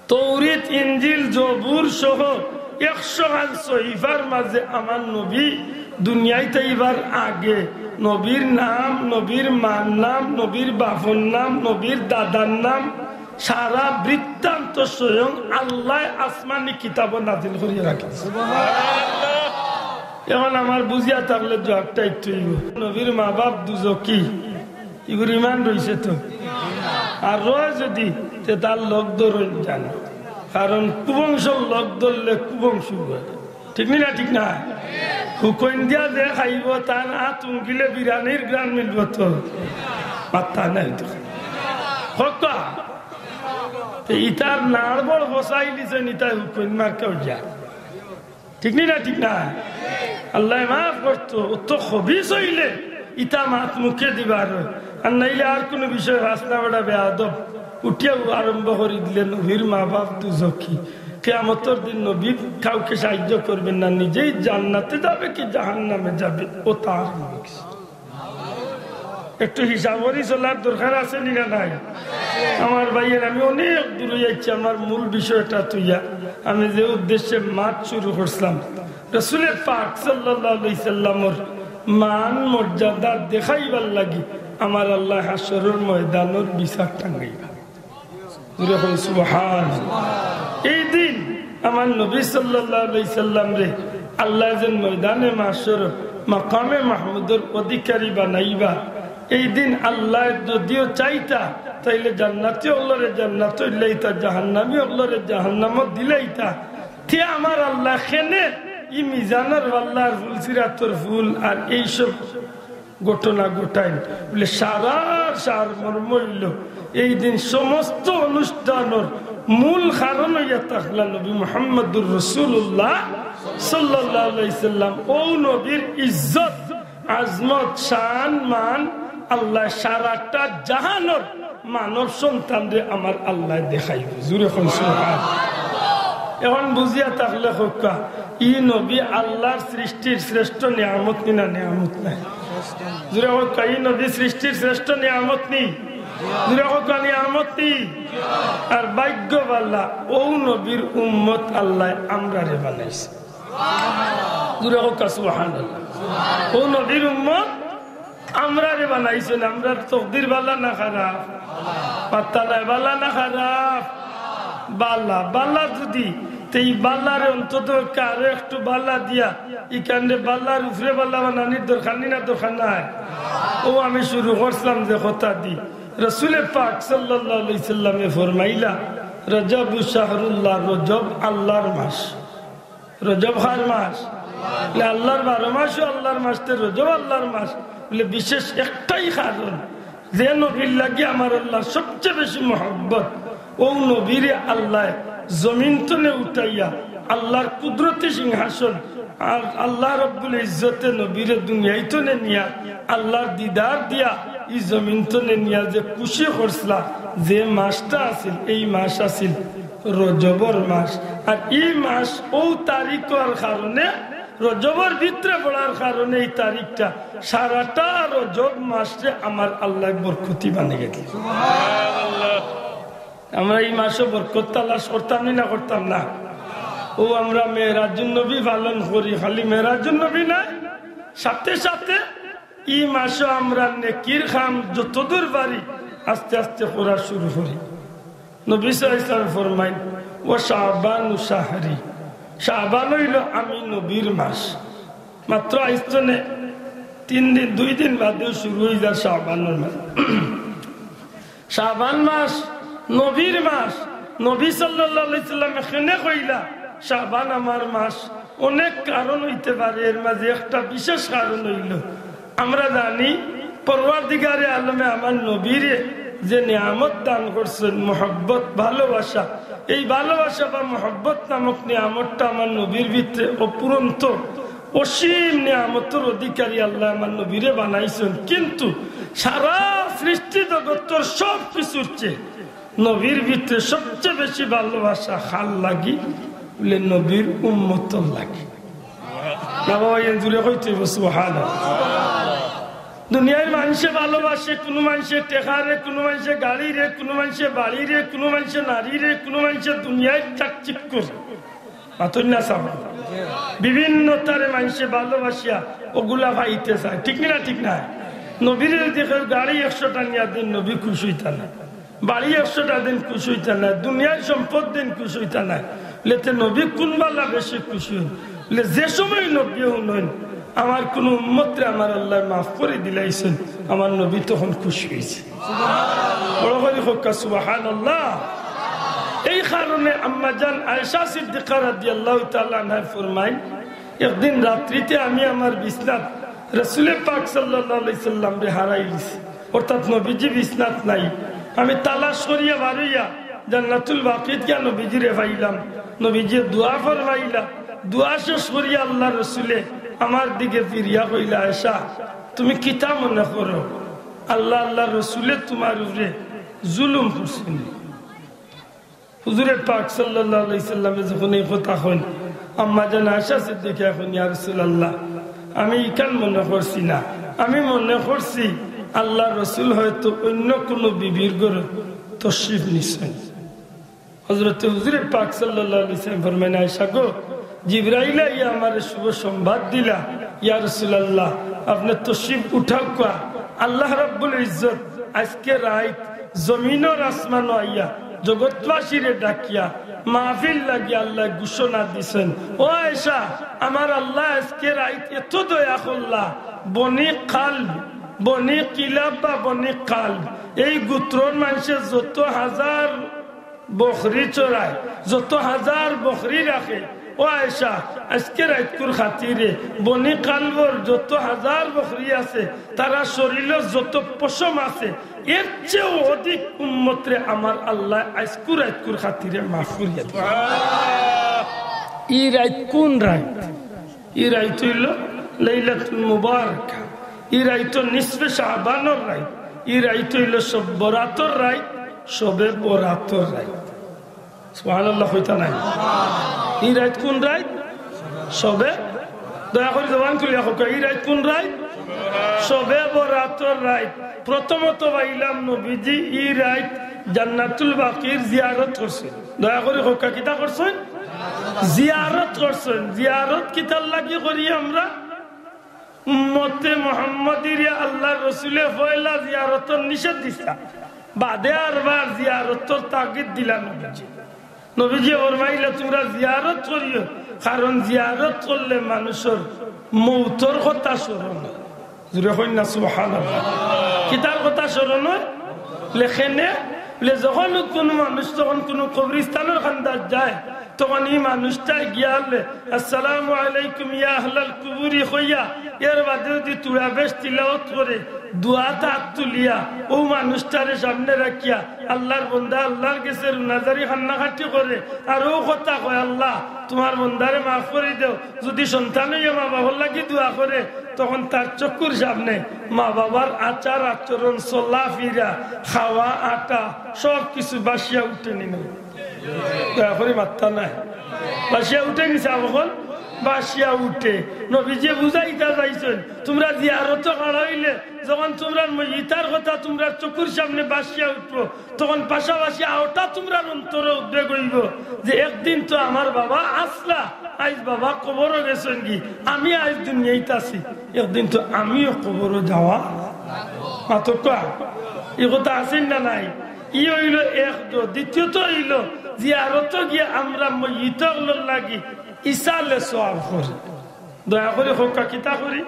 তৌরিত, ইঞ্জিল, জবুর সহ একশো খান সহিফার মাঝে আমার নবী দুনিয়াইত আইবার আগে নবীর নাম, নবীর মার নাম, নবীর বাপর নাম, নবীর দাদার নাম, সারা বৃত্তান্ত স্বয়ং আল্লায় আসমানি কিতাবো নাজিল করিয়া রাখছে। এখন আমার বুঝিয়া থাকলে জবাবটা একটু অইবো। নবীর মা-বাপ দুজখি, ইগুর ইমান রইছে তো? আর রয় যদি, তে তার লগ ধরইন যান, কারণ কুবংশর লগ ধরলে কুবংশ অয়। ঠিক নি না? ঠিক না? হুকইন দিয়া যে খাইবো, তার আত উঙ্গিলে বিরানির ঘ্রাণ মিলবো তো? মাত্তা নাই তো। হক্কা। তে ইতার নাড় বড় ফসাই দিছে, নিতাই হুকইন মার্কা অইয়া। ঠিক নি না? ঠিক না? আল্লায় মাফ করতো, ও তো খবিস অইলে ইতা মাত মুখে দিবার অয়, আর নাইলে আর কুনু বিষয় বাসনা বেটা বেয়াদব উঠিয়াউ আরম্ভ করি দিলে নবীর মা বাপ দুজখি। কিয়ামতর দিন নবী কাউকে সাহায্য করবেন না, নিজেই জান্নাতে যাবে কি জাহান্নামে যাবে, ও তার। একটু হিসাব করি চলার দরকার আছে নি না নাই? আমার ভাইয়ের, আমি অনেক দূরে যাচ্ছি আমার মূল বিষয়টা তুইয়া। আমি যে উদ্দেশ্যে মাত শুরু করছিলাম, রসুলের পাক সাল্লাল্লাহু আলাইহি সাল্লামর মান মর্যাদা দেখাইবার লাগি আমার আল্লাহ হাশরর ময়দানর বিচার টাঙ্গাইবা। জোরে কই সুবহান। এই দিন আমার নবী সাল্লাল্লাহু আলাইহি সাল্লামরে আল্লাহ যেন ময়দানে মাশর মাকামে মাহমুদর অধিকারী বানাইবা। এই দিন আল্লাহ যদিও চাইতা, তাইলে জান্নাতি অকলরে জান্নাত দিলাইতা, জাহান্নামী অকলরে জাহান্নামত দিলাইতা। তে আমার আল্লাহ কেনে ই মিজানর পাল্লা আর ফুলসিরাতর ফুল আর এইসব ঘটনা ঘটাইন? বলে, সারার সারমর্ম অইলো, এই দিন সমস্ত অনুষ্ঠানর মূল কারণ অইয়া থাকলা নবী মুহাম্মদুর রাসূলুল্লাহ সাল্লাল্লাহু আলাইহি সাল্লাম। ও নবীর ইজ্জত, আজমত, শান, মান আল্লাহ সারাটা জাহানর মানব সন্তানরে আমার আল্লাহ দেখাইব। জোরে কই সুবহান। এখন বুঝিয়া থাকলে কউক্কা, ই নবী আল্লাহর সৃষ্টির শ্রেষ্ঠ নিয়ামত নি না নিয়ামত নায়? জোরে কউক্কা, ই নবী সৃষ্টির শ্রেষ্ঠ নিয়ামত নি? জোরে কউক্কা, নিয়ামত নি? আর ভাগ্য ভালা, ও নবীর উম্মত আল্লাহ আমরারে বানাইছে। জোরে কউক্কা সুবহানাল্লাহ। ও নবীর উম্মত আমরারে বানাইছইন, আমরার তকদির ভালা না খারাপ? পাত্তা নাই, ভালা না খারাপ? ভালা। ভালা যদি, তে ই ভালারে অন্তত আরো একটু ভালা দিয়া, ইখানরে ভালার উপরে ভালা বানানির দরকার নি না দরকার নাই? ও আমি শুরু করছিলাম যে কথা দি, রসুলে পাক সাল্লাল্লাহু আলাইহি সাল্লামে ফরমাইলা, "রজবু শাহরুল্লাহ, রজব আল্লাহর মাস।" রজব কার মাস? বলে, আল্লাহর বারো মাসও আল্লাহর মাস, তে রজব আল্লাহর মাস। বলে, বিশেষ একটাই কারণ, যে নবীর লাগি আমার আল্লাহর সবচেয়ে বেশি মহব্বত, ও নবীরে আল্লাহ জমিন তনে উঠাইয়া আল্লাহর কুদরতি সিংহাসন আর আল্লাহ রব্বুল ইজ্জতে নবীরে দুনিয়াই তনে নিয়া আল্লাহর দিদার দিয়া ই জমিন তনে নিয়া যে খুশি করছলা, যে মাসটা আছিল, এই মাস আছিল রজবর মাস। আর ই মাস ও তারিখর কারণে, রজবর ভিতরে পড়ার কারণে ই তারিখটা সারাটা রজব মাসরে আমার আল্লাহ বরকতি বানাই গেছে। আমরা ই মাসও বরকত তালাশ করতাম নি না করতাম না? ও আমরা মেরাজুন নবী পালন করি, খালি মেরাজুন নবী না, সাথে সাথে ই মাসও আমরা নেকির কাম যতদূর পারি আস্তে আস্তে করা শুরু করি। নবী সাল্লাল্লাহু আলাইহি ওয়াসাল্লাম ফরমাইন, "ওয়া শাবানু শাহরি।" শাবান অইলো আমি নবীর মাস। মাত্র আইজ তনে তিন দিন, দুই দিন বাদেউ শুরু অই যায় শাবানর মাস। শাবান মাস নবীর মাস। নবী সাল্লাল্লাহু আলাইহি সাল্লামে কেনে কইলা, "শাবান আমার মাস"? অনেক কারণ অইতে পারে, এর মাঝে একটা বিশেষ কারণ অইলো, আমরা জানি পরওয়ারদিগারে আলমে আমার নবীরে যে নিয়ামত দান করছেন, মহব্বত, ভালোবাসা, এই ভালোবাসা বা মহব্বত নামক নিয়ামতটা আমার নবীর ভিতরে অফুরন্ত অসীম নিয়ামতর অধিকারী আল্লাহ আমার নবীরে বানাইছেন। কিন্তু সারা সৃষ্টি জগতর সব কিছুর চেয়ে নবীর ভিতরে সবচেয়ে বেশি ভালোবাসা কার লাগি? বলে, নবীর উম্মতর লাগি। না বাবা, এ জুড়ে কইতে হইব, সুবহানাল্লাহ। দুনিয়ার মানষে ভালোবাসে, কুনু মানষে টেকারে, কুনু মানষে গাড়িরে, কুনু মানষে বাড়িরে, কুনু মানষে নারীরে, কুনু মানষে দুনিয়ার চাকচিক্যরে। মাতইন না সাব। বিভিন্ন তারে মানষে ভালোবাসিয়া ওগুলা পাইতে চায়, ঠিক না? ঠিক না? নবীরে যদি কেউ গাড়ি একশোটা নিয়া দেইন, নবী খুশ অইতা না। বাড়ি একশোটা দেইন, খুশ অইতা না। দুনিয়ার সম্পদ দেইন, খুশ অইতা না। লেতে নবী কুনবালা বেশি খুশ অইন? লে যে সময় নবী হুনইন, "আমার কুনু উম্মতরে আমার আল্লাহ মাফ করি দিলাইছেন", আমার নবী তখন খুশ অইছে। বড় করি কউক্কা সুবহানাল্লাহ। এই কারণে আম্মাজান আয়েশা সিদ্দিকা রাদিয়াল্লাহু তাআলা আনহা ফরমাইন, "একদিন রাত্রিতে আমি আমার বিছনাত রাসূলে পাক সাল্লাল্লাহু আলাইহি সাল্লামরে হারাইলিছি, অর্থাৎ নবীজি বিছনাত নাই। আমি তালাশ করিয়া বারইয়া জান্নাতুল বাকিত গিয়া নবীজিরে পাইলাম। নবীজিয়ে দোয়া ফরমাইলা, দোয়া শেষ করিয়া আল্লাহর রাসূলে আমার দিকে ফিরিয়া কইলা, "আয়েশা, তুমি কিতা মনে করো, আল্লাহ, আল্লাহর রসুলে তুমার উপরে জুলুম করছইন?" হুজুরে পাক সাল্লাল্লাহু আলাইহি সাল্লামে যখন এই কথা কইন, আম্মা জান আয়েশা সিদ্দিকা কইন, "ইয়া রাসূলুল্লাহ, আমি ইখান মনে করছি না, আমি মনে করছি আল্লাহর রসুল হয়তো অন্য কোনো বিবির ঘরে তশরিফ নিছইন।" হযরতে হুজুরে পাক সাল্লাল্লাহু আলাইহি সাল্লাম ফরমাইন, "আয়েশা গো, জিবরাইল আইয়া আমারে শুভ সংবাদ দিলা, ইয়া রাসূলুল্লাহ, আপনে তশরিফ উঠাউক্কা। আল্লাহ রাব্বুল ইজ্জত আইজকে রাইত জমিন আর আসমানো আইয়া জগৎবাসীরে ডাকিয়া মাহফিল লাগিয়া আল্লায় ঘোষণা দিছইন, ও আয়েশা, আমার আল্লায় আইজকে রাইত এত দয়া করলা, বনি কালব, বনি কিলাব বা বনি কালব, এই গোত্রর মানষে যত হাজার বকরি চরায়, যত হাজার বকরি রাখে, ও আয়েশা, আইজকে রাইতকুর খাতিরে বনি কালবর যত হাজার বকরি আছে, তারার শরীলো যত পশম আছে, এর চেয়েও অধিক উম্মতরে আমার আল্লায় আইজকুর রাইতকুর খাতিরে মাফ করিয়া দিবা।" ই রাইত কোন রাইত? ই রাইত অইলো লাইলাতুল মুবারাকা, ই রাইত নিসফে শাবানর রাইত, ই রাইত অইলো শব বরাতর রাইত, শবে বরাতর রাইত। সুবহানাল্লাহ কইতা নায়? ই রাইত কোন রাইত? শবে, দয়া করি জবান খুলিয়া কউক্কা, ই রাইত কোন রাইত? শবে বরাতর রাইত। প্রথমত পাইলাম নবীজি ই রাইত জান্নাতুল বাকির জিয়ারত করছইন। দয়া করি কউক্কা, কিতা করছইন? জিয়ারত করছইন। জিয়ারত কিতার লাগি করি আমরা? উম্মতে মুহাম্মদীরে আল্লাহর রসুলে পয়লা জিয়ারতর নিষেধ দিছলা, বাদে আরবার জিয়ারতর তাগিদ দিলা নবীজি। নবীজি ফরমাইলা, "তুমরা জিয়ারত করিও, কারণ জিয়ারত করলে মানুষর মউতর কথা স্মরণ অয়।" জোরে কইন না, সুবহানাল্লাহ। কিতার কথা স্মরণ অয়? লেখেনে, বলে, যখন কুনু মানুষ, যখন কুনু কবরস্থানর কান্দাত যায়, তখন ই মানুষটায় গিয়া বলে, "আসসালামু আলাইকুম ইয়া আহলাল কুবুরি" কইয়া, এর বাদে যদি তুরা বেশ তিলাওত করে, দোয়াত আত তুলিয়া, অউ মানুষটারে সামনে রাখিয়া, আল্লাহর বন্দা আল্লাহর গেছে রুনাজারি কান্নাকাটি করে, আর অউ কথা কয়, "আল্লাহ, তুমার বন্দারে মাফ করি দেও।" যদি সন্তান অইয়া মা বাবার লাগি দোয়া করে, তখন তার চক্ষুর সামনে মা বাবার আচার আচরণ, চলাফিরা, খাওয়া, আটা, সব কিছু বাসিয়া উঠে নি না? দয়া করি মাত্তা নাই। বাসিয়া উঠে নি সাব অকল? বাসিয়া উঠে। নবীজি বুঝাইতা চাইছইন, তুমরা জিয়ারতো খাড়া অইলে, যখন তুমরার মইয়িতার কথা তুমরার চক্ষুর সামনে বাসিয়া উঠবো, তখন পাশাপাশি আওটা তুমরার অন্তরো উদ্বেগ অইবো যে একদিন তো আমার বাবা আছলা, আইজ বাবা কবরো গেছইন গি, আমি আইজ দুনিয়াইত আছি, একদিন তো আমিও কবরো যাওয়া। মাতউক্কা, ই কথা আছে না নাই? ই অইলো এক দো। দ্বিতীয়ত অইলো, জিয়ারতো গিয়া আমরা মইয়িত অকলর লাগি ইসালে সওয়াব করি। দয়া করি কউক্কা, কিতা করি?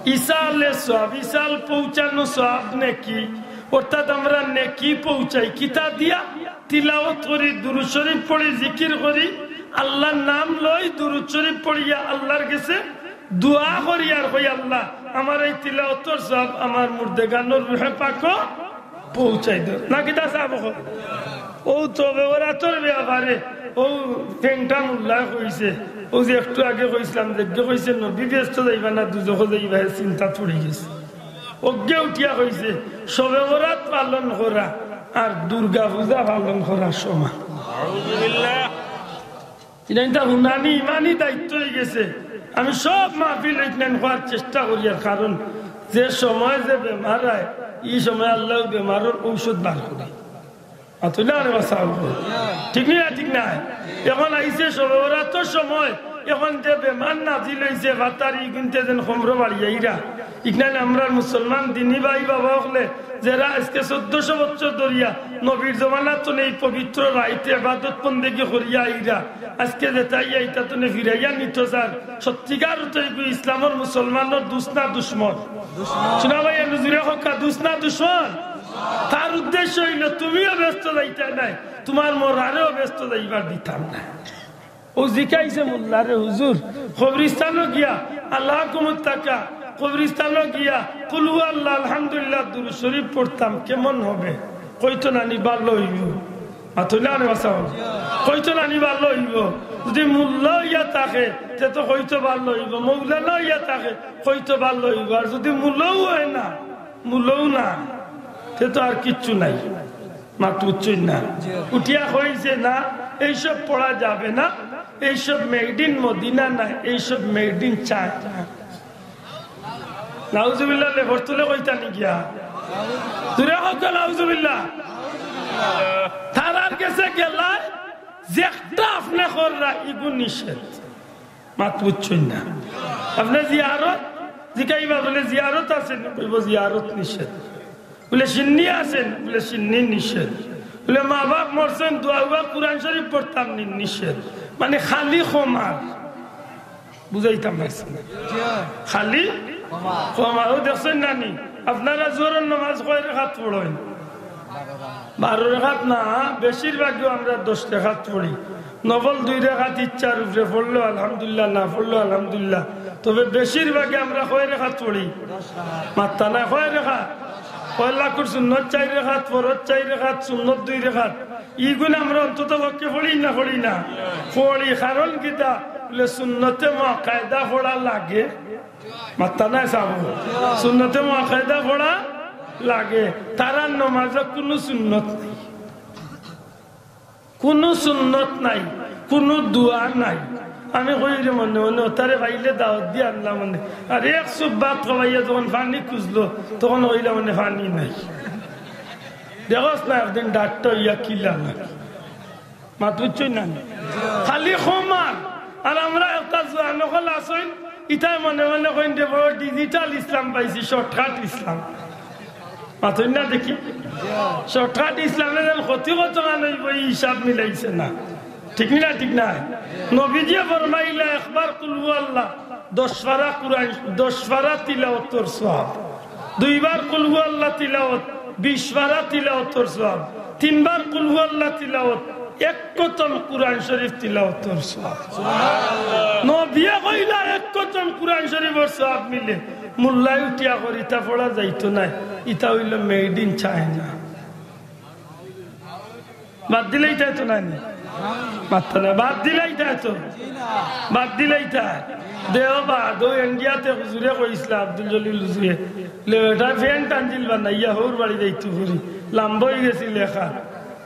ইসালে সওয়াব। ইসাল পৌঁছানো সওয়াব নেকি, অর্থাৎ আমরা নেকি পৌঁছাই। কিতা দিয়া? তিলাওত করি, দুরূদ শরীফ পড়ি, জিকির করি, আল্লাহর নাম লই, দুরূদ শরীফ পড়িয়া আল্লাহর গেছে দোয়া করি আর কই, "আল্লাহ, আমার এই তিলাওতর সওয়াব আমার মুর্দেগানর রুহে পাকো পৌঁছাই দেও।" না কিতা সাব অকল? অউ তো বেওরাতর ব্যাপারে অউ ফেংটা মোল্লায় কইছে, অউ যে একটু আগে কইছলাম, যেগে কইছে নবী বেহেস্তো যাইবা না দুজখো যাইবা, হে চিন্তাত পড়ি গেছে। অগে উঠিয়া কইছে, শবে বরাত পালন করা আর দুর্গা পূজা পালন করা সমান। ইটা ইটা হুনানি ইমানি দায়িত্ব অইগেছে। আমি সব মাহফিল ইখান কওয়ার চেষ্টা করি, আর কারণ যে সময় যে বেমার অয়, ই সময় আল্লায় বেমারর ঔষধ বার করে। আতইলা আরে বাসা অইবো। ঠিক নি না? ঠিক নায়? এখন আইছে শবে বরাতর সময়, এখন যে বেমার নাজিল অইছে, ফাতারি ইগুনতে যেন খমরো বাড়িয়া আইরা। ইখান আমরার মুসলমান দিনী ভাই বাবা অকলে, যেরা আইজকে চৌদ্দশো বছর ধরিয়া নবীর জমানাত থনে ই পবিত্র রাইতে ইবাদত বন্দেগি করিয়া আইরা, আইজকে যেতা ইয়া ইতা থনে ফিরাইয়া নিতো চার, সত্যিকার অর্থে ইগু ইসলামর মুসলমানর দুস্ত না দুশমন? দুশমন। শুনা ভাই, একটু জুরে কউক্কা, দুস্ত না দুশমন? তার উদ্দেশ্য অইলো তুমিও বেহেস্তো যাইতায় নায়, তুমার মরারেও বেহেস্তো যাইবার দিতাম নায়। অউ জিকাইছে মোল্লারে, "হুজুর, কবরিস্তানো গিয়া আল্লাহুম্মাত্তাকা, কবরিস্তানো গিয়া কুল হু আল্লাহ, আলহামদুলিল্লাহ, দুরূদ শরীফ পড়তাম, কেমন হবে?" কইতো নানি, "ভালা অইবো।" মাতইন না রে বাচ্চা। কইতো নানি ভালা অইবো। যুদি মুল্লা অইয়া থাকে, তে তো কইতো ভালা অইবো। মৌলানা অইয়া থাকে, কইতো ভালা অইবো। আর যুদি মুল্লাও অয় না, মুল্লাও না, তে তো আর কিচ্ছু নাই। মাত বুঝছইন না? উঠিয়া কইছে, "না, এইসব পড়া যাবে না, এইসব made in মদিনা না, এইসব made in China।" নাউজুবিল্লাহ, লেবর তুলে কইতা নি গিয়া। জুরে কউক্কা নাউজুবিল্লাহ। তারার গেছে গেলায় যেটা আপনে কররা, ইগু নিষেধ। মাত বুঝছইন না? আপনে জিয়ারত, জিকাইবা বুলে, "জিয়ারত আছে নি?" কইবো, "জিয়ারত নিষেধ।" বুলে, "শিন্নি আছে নি?" বুলে, "শিন্নি নিষেধ।" বুলে, "মা বাপ মরছইন, দোয়া উয়া কুরআন শরীফ পড়তাম নি?" নিষেধ। মানে খালি খমার। বুঝাইতাম পারছি না। খালি খমার। ও দেখছইন না নি? আপনারা জোহরর নামাজ কয় রেখাত পড়ইন? বারো রেখাত না, বেশিরভাগও আমরা দশ রেখাত পড়ি। নফল দুই রেখাত ইচ্ছার উপরে পড়লেও আলহামদুলিল্লাহ, না পড়লেও আলহামদুলিল্লাহ। তবে বেশিরভাগে আমরা কয় রেখাত পড়ি? মাত্তা না, কয় রেখাত? পয়লা রাকাত সুন্নত চাইর রেখাত, ফরজ চাইর রেখাত, সুন্নত দুই রেখাত। ইগুন আমরা অন্তত পক্ষে পড়ি না, পড়ি না? পড়ি। কারণ কিতা? বুলে সুন্নতে মুআক্কাদা পড়া লাগে। মাত্তা নাই সাব। সুন্নতে মুআক্কাদা পড়া লাগে। তারার নমাজো কুনু সুন্নত নাই, কুনু সুন্নত নাই, কুনু দোয়া নাই। আমি কই রে মনে মনে, "ও তারে পাইলে দাওয়াত দিয়া আনলাম মনে।" আর এক সুপ ভাত খাওয়াইয়া যখন পানি খুঁজলো, তখন কইলাম মনে পানি নাই। দেখোস না একদিন ডাক্তার অইয়া কিলা না। মাত বুঝছইন না? খালি খমার। আর আমরা একটা জোয়ান অকল আছইন, ইতায় মনে মনে কইন যে, "বড় digital ইসলাম পাইছি, shortcut ইসলাম।" মাতইন না দেখি। Shortcut ইসলামে যেন ক্ষতি কত মান অইবো, ই হিসাব মিলাইছে না। ঠিক নি না? ঠিক না? নবীজিয়ে ফরমাইলা, একবার কুল হু আল্লাহ, দশ পারা কুরআন, দশ পারা তিলাওয়াতর সওয়াব। দুইবার কুল হু আল্লাহ তিলাওয়াত, বিশ পারা তিলাওয়াতর সওয়াব। তিনবার কুল হু আল্লাহ তিলাওয়াত, এক খতম কুরআন শরীফ তিলাওয়াতর সওয়াব। নবীয়ে কইলা, এক খতম কুরআন শরীফর সওয়াব মিলে। মুল্লায় উঠিয়া কর, ইতা পড়া যাইতো নায়, ইতা অইলো made in China। বাদ দিলে ইতায় তো নায় নি? মাত্তা না, বাদ দিলে ইতায় তো? বাদ দিলে ইতায়? দেও বাদ, ও ইন্ডিয়াতে হুজুরে কইছলা, আব্দুল জলিল হুজুরে, লেবেটা প্যান্ট আনছিল বানাইয়া, হউর বাড়ি যাইতো করি, লাম্বা অইগেছিল লেখা।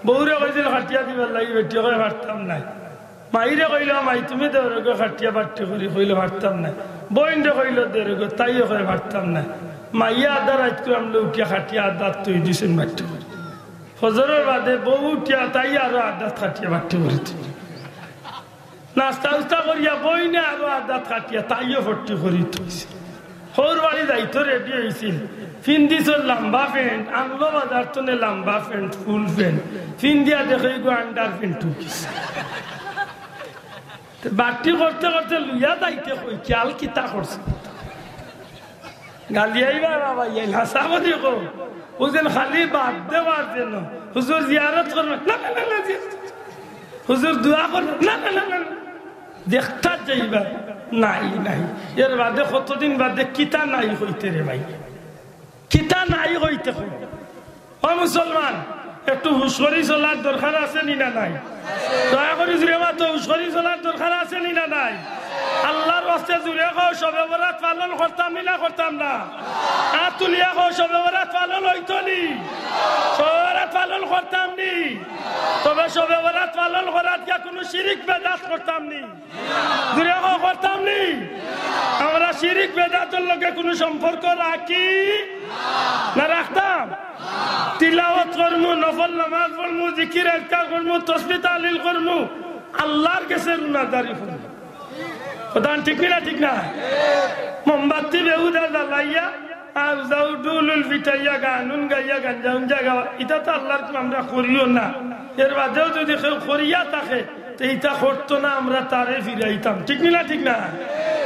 বউরে কইছিল খাটিয়া দিবার লাগি, বেটিয়ে কয়, "পারতাম নায়।" মাইরে কইলো, "মাই, তুমি দেওরগু খাটিয়া বাট্টি করি।" কইলো, "পারতাম নায়।" বইনরে কইলো, "দেওরগু", তাইও কয়, "পারতাম নায়।" মাইয়া আধা রাইত কুরামলে উঠিয়া খাটিয়া আধাত থই দিছইন বাট্টি করি। ফজরর বাদে বউ উঠিয়া তাই আরো আধাত খাটিয়া বাট্টি করি থই। নাস্তা উস্তা করিয়া বইনে আরো আধাত খাটিয়া তাইও বাট্টি করি থইছে। হউর বাড়ি যাইতো ready অইছিল, ফিন্দিছইন লাম্বা প্যান্ট, আনলো বাজার তনে লাম্বা প্যান্ট, full প্যান্ট, ফিন্দিয়া দেখে ইগু under প্যান্ট ঢুকিছে। তে বাট্টি করতে করতে লইয়া যাইতে কই, খেয়াল কিতা করছে? গালি আইবা বাবা, ইয়া হাছা করি কও। ও যেন খালি বাদ দেওয়ার জন্য। হুজুর জিয়ারত করবা। না, না, না, না, জিয়ারত। হুজুর দোয়া করবা। না, না, না, না, না। দেখতা যাইবা। নাই, নাই। এর বাদে কতদিন বাদে কিতা নাই কইতে রে ভাই? কিতা নাই কইতে কও? ও মুসলমান, একটু হুশ করি চলার দরকার আছে নি না নাই? দয়া করি জুরে মাতো, হুশ করি চলার দরকার আছে নি না নাই? আল্লাহর ওয়াস্তে জুরে কও, শবে বরাত পালন করতাম নি না করতাম না? আত তুলিয়া কও, শবে বরাত পালন অইতো নি? শবে বরাত পালন করতাম নি? তবে শবে বরাত পালন করাত গিয়া কুনু শিরিক বেদাত করতাম নি? জুরে কও, করতাম নি? আমরা শিরিক বেদাতর লগে কুনু সম্পর্ক রাখি না রাখতাম? তিলাওয়াত করমু, নফল নামাজ পড়মু, জিকির আজকার করমু, তসবি তাহলিল করমু, আল্লাহর গেছে রুনাজারি করমু। কথা ঠিক নি না? ঠিক না? মোমবাতি বেহুদা জ্বালাইয়া আর যাও ঢুল উল পিটাইয়া গান উন গাইয়া গাঞ্জা উঞ্জা গাওয়া, ইতা তো আল্লাহর কাম আমরা করিও না। এর বাদেও যুদি কেউ করিয়া থাকে, তে ইতা করতো না, আমরা তারে ফিরাইতাম। ঠিক নি না? ঠিক না?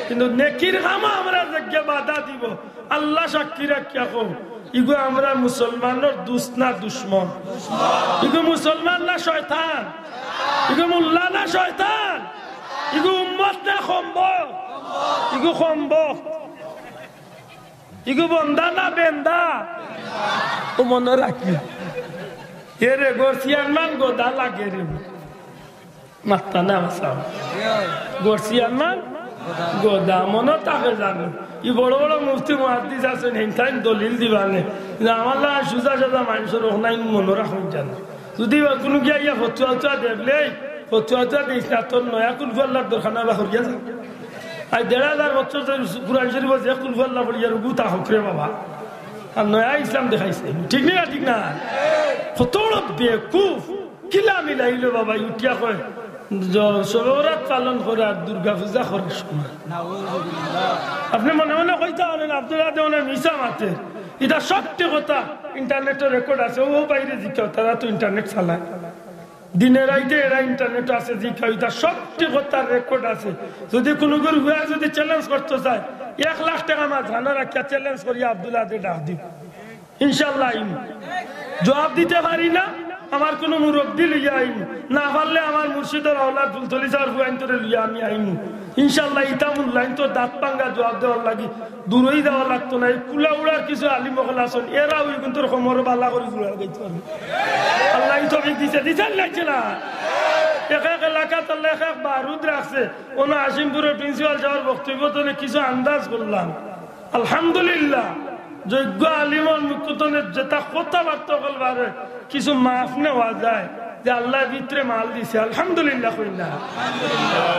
কিন্তু নেকির কামো আমরা যেগিয়ে বাধা দিবো, আল্লাহ সাক্ষী রাখিয়া কও, ইগু আমরা মুসলমানর দুস্ত না দুশমন? ইগু মুসলমান না শয়তান? ইগু মুল্লা না শয়তান? ইগু উম্মত না কমবখত? ইগু কমবখত। ইগু বন্দা না বেন্দা? ও মনো রাখি। এরে গড় চেয়ারম্যান গদা লাগে রে। মাত্তা না বাসাও। গড় চেয়ারম্যান গদা মনো থাকে জানো। ই বড় বড় মুফতি মুহাদ্দিস আছইন, হেনতাইন দলিল দিবানে। যে আমার লাগা সুজা সাজা মানুষর অখনাইন মনো রাখইন জানো। যদি বা কুনু গিয়া ইয়া ফতুয়া উতুয়া দেখলে, ফতুয়া উতুয়া দিস না, তোর নয়া কুলফু আল্লাহর দরকার না বা হরিয়া যা। আজ দেড় হাজার বছর ধরি কোরআন শরীফ যে কুলফু আল্লাহ পড়িয়া রুগু তা হকরে বাবা। আর নয়া ইসলাম দেখাইছে। ঠিক নি না? ঠিক না? কত বড় বেকুফ। কিলা মিলাইল বাবা, উঠিয়া কয়, জ-, শবে বরাত পালন করে আর দুর্গা পূজা করার সময়। আপনে মনে মনে কইতা পারেন, আব্দুল আহাদে মনে হয় মিছা মাতে। ইটা সত্যি কথা, ইন্টারনেটর রেকর্ড আছে, ও বাইরে জিকাও, তারা তো ইন্টারনেট চালায়। দিনে রাইতে এরা ইন্টারনেট আছে, জিকাও, ইটা সত্যি কথার রেকর্ড আছে। যদি কুনু গুরু হুয়া যদি চ্যালেঞ্জ করতে চায়, এক লাখ টেকা মাঝখানো রাখিয়া চ্যালেঞ্জ করিয়া আব্দুল আহাদে ডাক দিব। ইনশাআল্লাহ আইমু। জবাব দিতে পারি না, আমার কুনু মুরব্বি লইয়া আইমু। না পারলে আমার মুর্শিদর আওলাদ ফুলতলি সাহেব ফুয়াইন্তরে লইয়া আমি আইমু। ইনশাআল্লাহ ইতা মূল্যায়ন তো দাঁত ভাঙ্গা জবাব দেওয়ার লাগি দূরই যাওয়া লাগতো না। এই কুলাউড়ার কিছু আলিম অকল আছইন, এরা ওই কিন্তু কোমর বালা করি জোড়া লাগাইতে পারবো। আল্লাহ তৌফিক দিছে, দিছে না দিছে না? এক এক এলাকাত আল্লাহ এক এক বারুদ রাখছে। অনো হাসিমপুরর প্রিন্সিপাল সাহেবর বক্তব্য তনে কিছু আন্দাজ করলাম। আলহামদুলিল্লাহ, যোগ্য আলিমর মুখ তনে যেটা কথাবার্তা অকল বারয়, কিছু মাফ নেওয়া যায় যে আল্লাহ ভিতরে মাল দিছে। আলহামদুলিল্লাহ কইলা।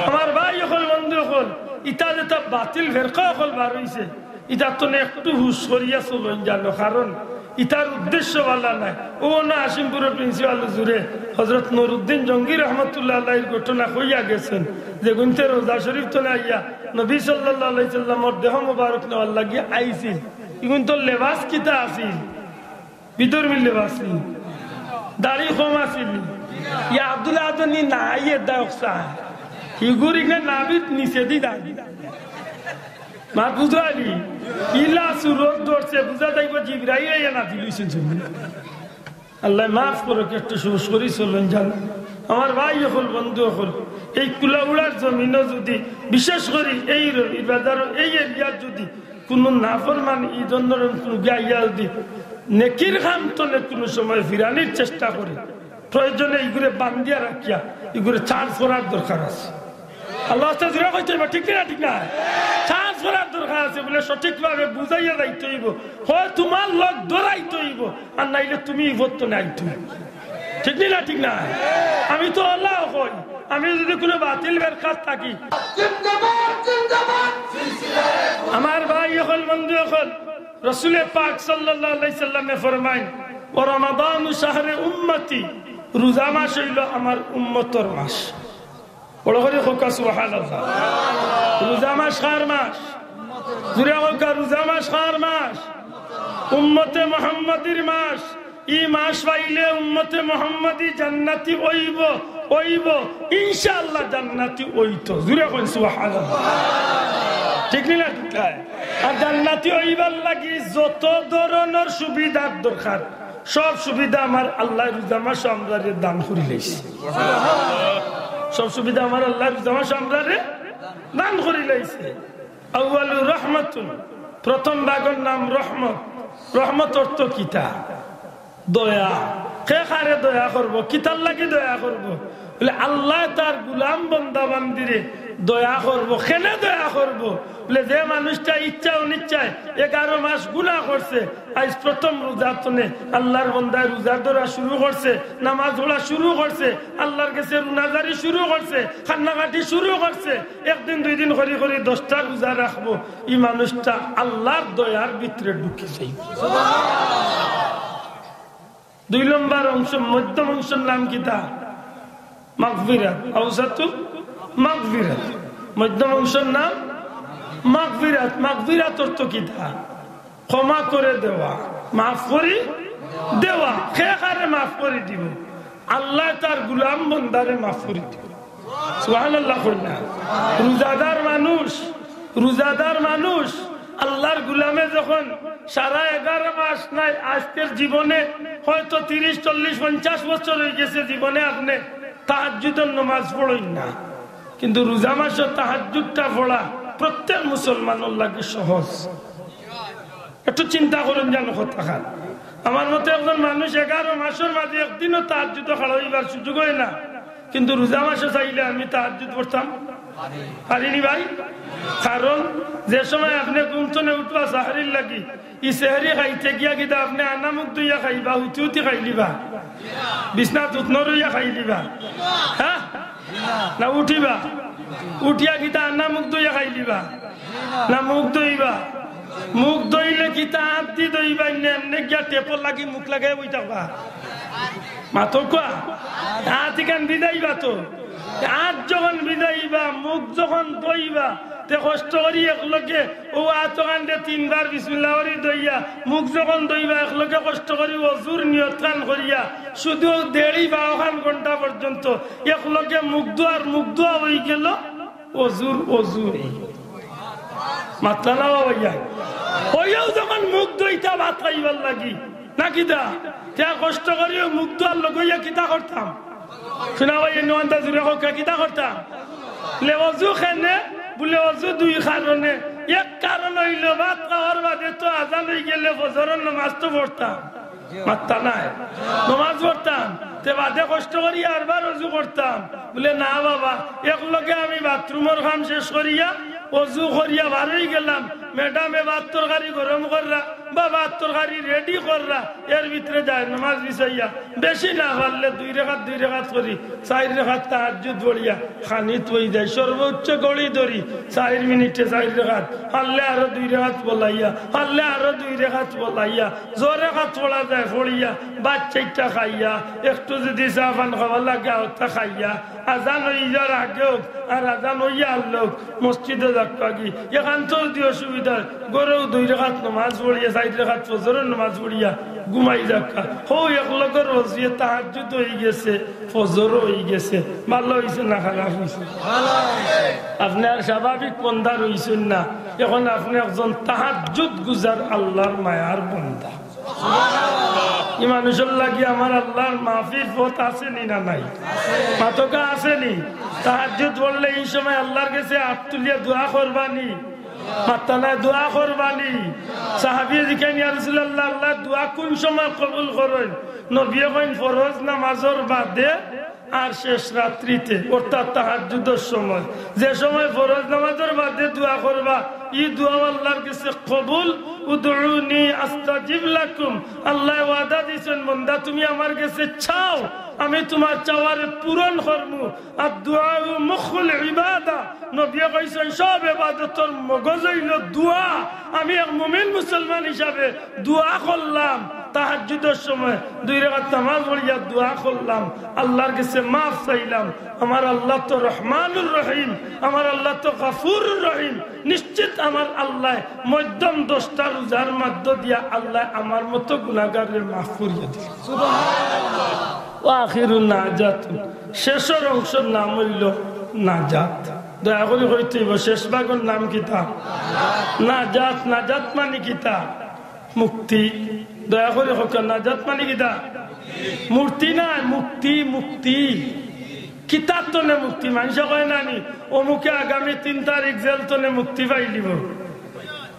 আমার ভাই অকল, বন্ধু অকল, ইটা যেটা বাতিল ফেরকা অকল বার হইছে, ইটা তনে একটু হুশ করিয়া চলইন জানো, কারণ ইটার উদ্দেশ্য ভালা নাই। ও না, হাসিমপুরর প্রিন্সিপাল হুজুরে হযরত নুরুদ্দিন জঙ্গি রহমতুল্লাহ আলাইহির ঘটনা কইয়া গেছেন, যে গুনতে রোজা শরীফ তনে আইয়া নবী সাল্লাল্লাহু আলাইহি সাল্লামর দেহ মোবারক নেওয়ার লাগি আইছিল। ইগুন তো লেবাস কিতা আছিল? বিধর্মীর লেবাস নি? দাড়ি কম আছিল নি? ইয়া আব্দুল আহাদ নি না আইয়ে দায়ক সা। হিগুর ইগনে নাবিত নিচে দি দাড়ি। মাত বুঝাইলি? ইলা সুরত ধরছে, বুঝা যাইব জিব্রাইল আইয়া নাজিল হইছেন জমিনে। আল্লাহ মাফ করো, একটু হুশ করি চলইন জানো। আমার ভাই অকল, বন্ধু অকল, এই কুলাউড়ার জমিনও যদি, বিশেষ করি এই রবির বাজারও, এই এরিয়ার যদি কুনু নাফরমান ই ধরনর কুনু গাইয়া যদি নেকির কাম তনে কুনু সময় ফিরানির চেষ্টা করে, প্রয়োজনে ইগুরে বান্ধিয়া রাখিয়া ইগুরে চার্জ করার দরকার আছে। আল্লাহ আস্তে জোরে কইতে হইব, ঠিক না? ঠিক না? চার্জ করার দরকার আছে বলে সঠিকভাবে বুঝাইয়া যাইতে হইব। হয় তোমার লগ ধরাইতে হইব, আর নাইলে তুমি বিপদ তনে আইতে হইব। ঠিক নি না? ঠিক না? আমি তো আল্লাহ কই, আমি যদি কুনু বাতিল ফেরকাত থাকি, আমার ভাই অকল, বন্ধু অকল, রসুলে পাক সাল্লাল্লাহু আলাইহি সাল্লামে ফরমাইন, "ওয়া রমাদানু শাহরে উম্মতি", রোজা মাস অইলো আমার উম্মতর মাস। বড় করি কউক্কা সুবহানাল্লাহ। রোজা মাস কার মাস? জুরে কউক্কা, রোজা মাস কার মাস? উম্মতে মুহাম্মাদির মাস। ই মাস পাইলে উম্মতে মুহাম্মাদি জান্নাতি অইব, অইব, ইনশাআল্লাহ জান্নাতি অইতো। জুরে কইন সুবহানাল্লাহ। ঠিক নি না? ঠিক না? আর জান্নাতি অইবার লাগি যত ধরনর সুবিধার দরকার, সব সুবিধা আমার আল্লায় রোজা মাসো আমরারে দান করিলাইছে। সব সুবিধা আমার আল্লায় রোজা মাসো আমরারে দান করিলাইছে। আউয়ালু রহমাতুন, প্রথম ভাগর নাম রহমত। রহমত অর্থ কিতা? দয়া। কে কারে দয়া করব? কিতার লাগি দয়া করব? বলে, আল্লায় তার গুলাম বন্দা বান্দিরে দয়া করব। কেনে দয়া করব? বলে, যে মানুষটা ইচ্ছা অনিচ্ছায় এগারো মাস গুনাহ করছে, আইজ প্রথম রোজা তনে আল্লাহর বন্দায় রোজা ধরা শুরু করছে, নামাজ পড়া শুরু করছে, আল্লাহর গেছে রুনাজারি শুরু করছে, কান্নাকাটি শুরু করছে, একদিন দুই দিন করি করি দশটা রোজা রাখবো, ই মানুষটা আল্লাহর দয়ার ভিতরে ঢুকি যাইব। দুই নম্বর অংশ, মধ্যম অংশর নাম কিতা? মাগফিরাত। আওসাতু মাগফিরাত। মধ্যম অংশর নাম মাগফিরাত। মাগফিরাত অর্থ কিতা? ক্ষমা করে দেওয়া, মাফ করি দেওয়া। কে কারে মাফ করি দিব? আল্লায় তার গুলাম বন্দারে মাফ করি দিব। সুবহানাল্লাহ কইন না। রোজাদার মানুষ, রোজাদার মানুষ, আল্লাহর গুলামে যখন সারা এগারো মাস নাই, আজকের জীবনে হয়তো তিরিশ, চল্লিশ, পঞ্চাশ বছর অই গেছে, জীবনে আপনে তাহাজ্জুদের নামাজ পড়ইন না, কিন্তু রোজা মাসো তাহাজ্জুদটা পড়া প্রত্যেক মুসলমানর লাগি সহজ। একটু চিন্তা করইন জানো কথাখান। আমার মতো একজন মানুষ এগারো মাসর মাঝে একদিনও তাহাজ্জুদো খাড়া অইবার সুযোগ অয় না, কিন্তু রোজা মাসো চাইলে আমি তাহাজ্জুদ পড়তাম পারিনি ভাই। কারণ যে সময় আপনে ঘুম থনে উঠবা সাহরির লাগি, ই সেহরি খাইতে গিয়া কিতা আপনে আনা মুখ ধইয়া খাইবা, হুতি হুতি খাইলিবা, বিছনাত উঠনো রইয়া খাইলিবা, হ্যাঁ? না উঠিবা, উঠিয়া কিতা আনা মুখ ধইয়া খাইলিবা, না মুখ ধইবা? মুখ ধইলে কিতা আত দি ধইবা, নে এমনে গিয়া টেপর লাগি মুখ লাগাই বই থাকবা? মাতো কুয়া, আত ইখান ভিজাইবা তো। আত যখন ভিজাইবা, মুখ যখন ধইবা, তে কষ্ট করি একলগে অউ আত খানরে তিনবার বিসমিল্লাহ করি ধইয়া, মুখ যখন ধইবা, একলগে কষ্ট করি অজুর নিয়ত খান করিয়া, শুধু দেড়ি বারো খান ঘন্টা পর্যন্ত একলগে মুখ ধোয়ার মুখ ধোয়া অইগেল অজুর অজু। মাতলা না বাবা ইয়া? অইয়াও যখন মুখ ধইতা ভাত খাইবার লাগি, না কিতা? তে কষ্ট করি অউ মুখ ধোয়ার লগে অইয়া কিতা করতাম? শুনা ভাই, এ নুয়ান্তা জুড়ে কউক্কা, কিতা করতাম? বুলে অজু কেনে? বুলে অজু দুই কারণে। এক কারণ অইলো ভাত খাওয়ার বাদে তো আজান অইগেলে ফজরর নমাজ তো পড়তাম। মাততা নায়। নমাজ পড়তাম, তে বাদে কষ্ট করি আরবার অজু করতাম। বুলে না বাবা, একলগে আমি বাথরুমর কাম শেষ করিয়া, অজু করিয়া বার অইগেলাম, ম্যাডামে ভাত তরকারি গরম কররা বা ভাত তরকারি রেডি কররা, এর ভিতরে যায় নমাজ বিছাইয়া, বেশি না পারলে দুই রেকাত দুই রেকাত করি, চাইর রেকাত তাহাজ্জুদ পড়িয়া, খানিত অই যায়, সর্বোচ্চ ঘড়ি ধরি, চাইর মিনিটে চাইর রেকাত, পারলে আরো দুই রেকাত বলাইয়া, পারলে আরো দুই রেকাত বলাইয়া, জোরে কাত পড়া যায়, পড়িয়া, ভাত চাইরটা খাইয়া, একটু যুদি চা পান খাওয়া লাগে, অতা খাইয়া, আজান অইযার আগে অউক, আর আজান অইয়া আরলে অউক, মসজিদো যাউক্কা গি। এখান তো যুদি অসুবিধা অয়, ঘরো দুই রেকাত নমাজ পড়িয়া, চাইর রেকাত ফজরর নমাজ পড়িয়া, ঘুমাই যাউক্কা। হউ এক লগর অজুয়ে তাহাজ্জুদ অইগেছে, ফজরও অইগেছে। ভালা অইছে না খারাপ অইছে? আপনে আর স্বাভাবিক বন্দা রইছইন না, এখন আপনে একজন তাহাজ্জুদ গুজার আল্লার মায়ার বন্দা। ই মানুষর লাগি আমার আল্লার মাফির পথ আছে নি না নাই? মাতকা আছে নি? তাহাজ্জুদ পড়লে ই সময় আল্লার গেছে আত তুলিয়া দোয়া করবা নি? মাততা নায়, দোয়া করবা নি? সাহাবিয়ে জিকাইন, "ইয়া রাসুলাল্লাহ, আল্লায় দোয়া কুন সময় কবুল করইন?" নবীয়ে কইন, "ফরজ নামাজর বাদে।" আর শেষ রাত্রিতে, অর্থাৎ তাহাজ্জুদর সময়, যে সময় ফরজ নামাজর বাদে দোয়া করবা, ই দোয়াও আল্লার গেছে কবুল। "উদউনি আস্তাজিব লাকুম।" আল্লায় ওয়াদা দিছইন, "বন্দা, তুমি আমার গেছে চাও, আমি তুমার চাওয়ারে পূরণ করমু।" আর দোয়া মুখুল ইবাদা, নবীয়ে কইছইন, "সব ইবাদতর মগজ অইলো দোয়া।" আমি এক মুমিন মুসলমান হিসাবে দোয়া করলাম, তাহাজ্জুদর সময় দুই রাকাত নামাজ পড়িয়া দোয়া করলাম, আল্লার গেছে মাফ চাইলাম। আমার আল্লা তো রহমানুর রহিম, আমার আল্লা তো গাফুরুর রহিম। নিশ্চিত আমার আল্লায় মধ্যম দশটা রোজার মধ্য দিয়া আল্লায় আমার মতো গুনাগাররে মাফ করিয়া দিলা। ওয়া আখিরু নাজাত, শেষর অংশর নাম অইলো নাজাত। দয়া করি কইতে অইবো, শেষ ভাগর নাম কিতা? নাজাত। নাজাত মানি কিতা? মুক্তি। দয়া করি কউক্কা, নাজাত মানি কিতা? মূর্তি নায়, মুক্তি, মুক্তি। কিতার তনে মুক্তি? মানষে কয় না নি, "অমুকে আগামী তিন তারিখ জেল তনে মুক্তি পাইলিবো।"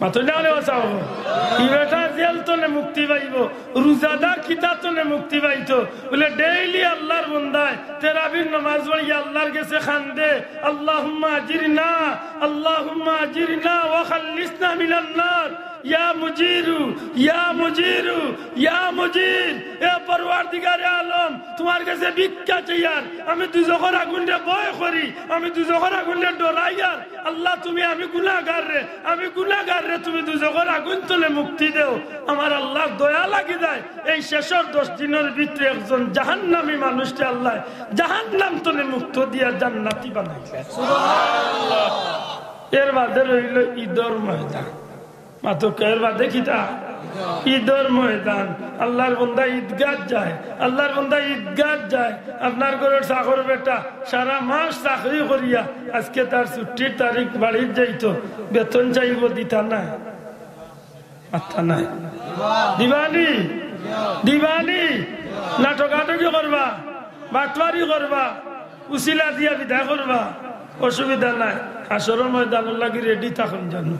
মাতইন না কেনে বাবা? ই বেটা জেল তনে মুক্তি পাইবো, রোজাদার কিতা তনে মুক্তি পাইতো? বুলে, ডেইলি আল্লার বন্দায় তেরাবির নমাজ পড়িয়া আল্লার গেছে কান্দে, "আল্লাহুম্মা আজিরনা, আল্লাহুম্মা আজিরনা ওয়া খাল্লিসনা মিনান নার, ইয়া মুজিরু, ইয়া মুজিরু, ইয়া মুজির।" এ পরওয়ারদিগারে আলম, তুমার গেছে ভিক্ষা চাইয়ার, আমি দুজখর আগুনরে ভয় করি, আমি দুজখর আগুনরে ডরাইয়ার, আল্লা, তুমি আমি গুনাগাররে, আমি গুনাগাররে তুমি দুজখর আগুন তনে মুক্তি দেও। আমার আল্লার দয়া লাগি যায়, এই শেষর দশ দিনর ভিতরে একজন জাহান্নামী মানুষরে আল্লায় জাহান্নাম তনে মুক্ত দিয়া জান্নাতি বানাইলা। এর বাদে রইলো ইদর ময়দান। মাতকা, এর বাদে কিতা? ইদর ময়দান। আল্লার বন্দা ইদগাত যায়, আল্লার বন্দা ইদগাত যায়। আপনার ঘরর চাকর বেটা সারা মাস চাকরি করিয়া আজকে তার ছুট্টির তারিখ, বাড়িত যাইতো, বেতন চাইবো, দিতা নায়, মাততা নায়। দিবা নি? দিবা নি? না ঠকাঠকি করবা, বাটপারি করবা, উছিলা দিয়া বিদায় করবা, অসুবিধা নাই। হাশরর ময়দানর লাগি রেডি থাকইন জানু।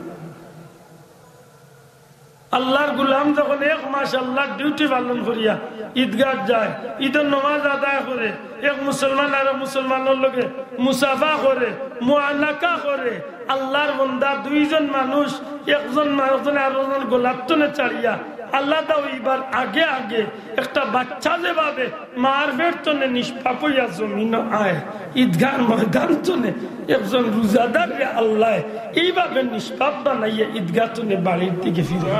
আল্লাহর গোলাম যখন এক মাস আল্লাহর ডিউটি পালন করিয়া ঈদগাহ যায়, ঈদর নমাজ আদায় করে, এক মুসলমান আরো মুসলমানর লগে মুসাফা করে, মুআনাকা করে, আল্লাহর বন্দা দুইজন মানুষ একজন মা-, একজনে আরোজন গোলাত্তনে চাড়িয়া আলাদা অইবার আগে আগে একটা বাচ্চা যেভাবে মার পেট তনে নিষ্পাপ অইয়া জমিনো আয়, ঈদগাহর ময়দান তনে একজন রোজাদাররে আল্লায় এইভাবে নিষ্পাপ বানাইয়া ঈদগাহ তনে বাড়ির দিকে ফিরে।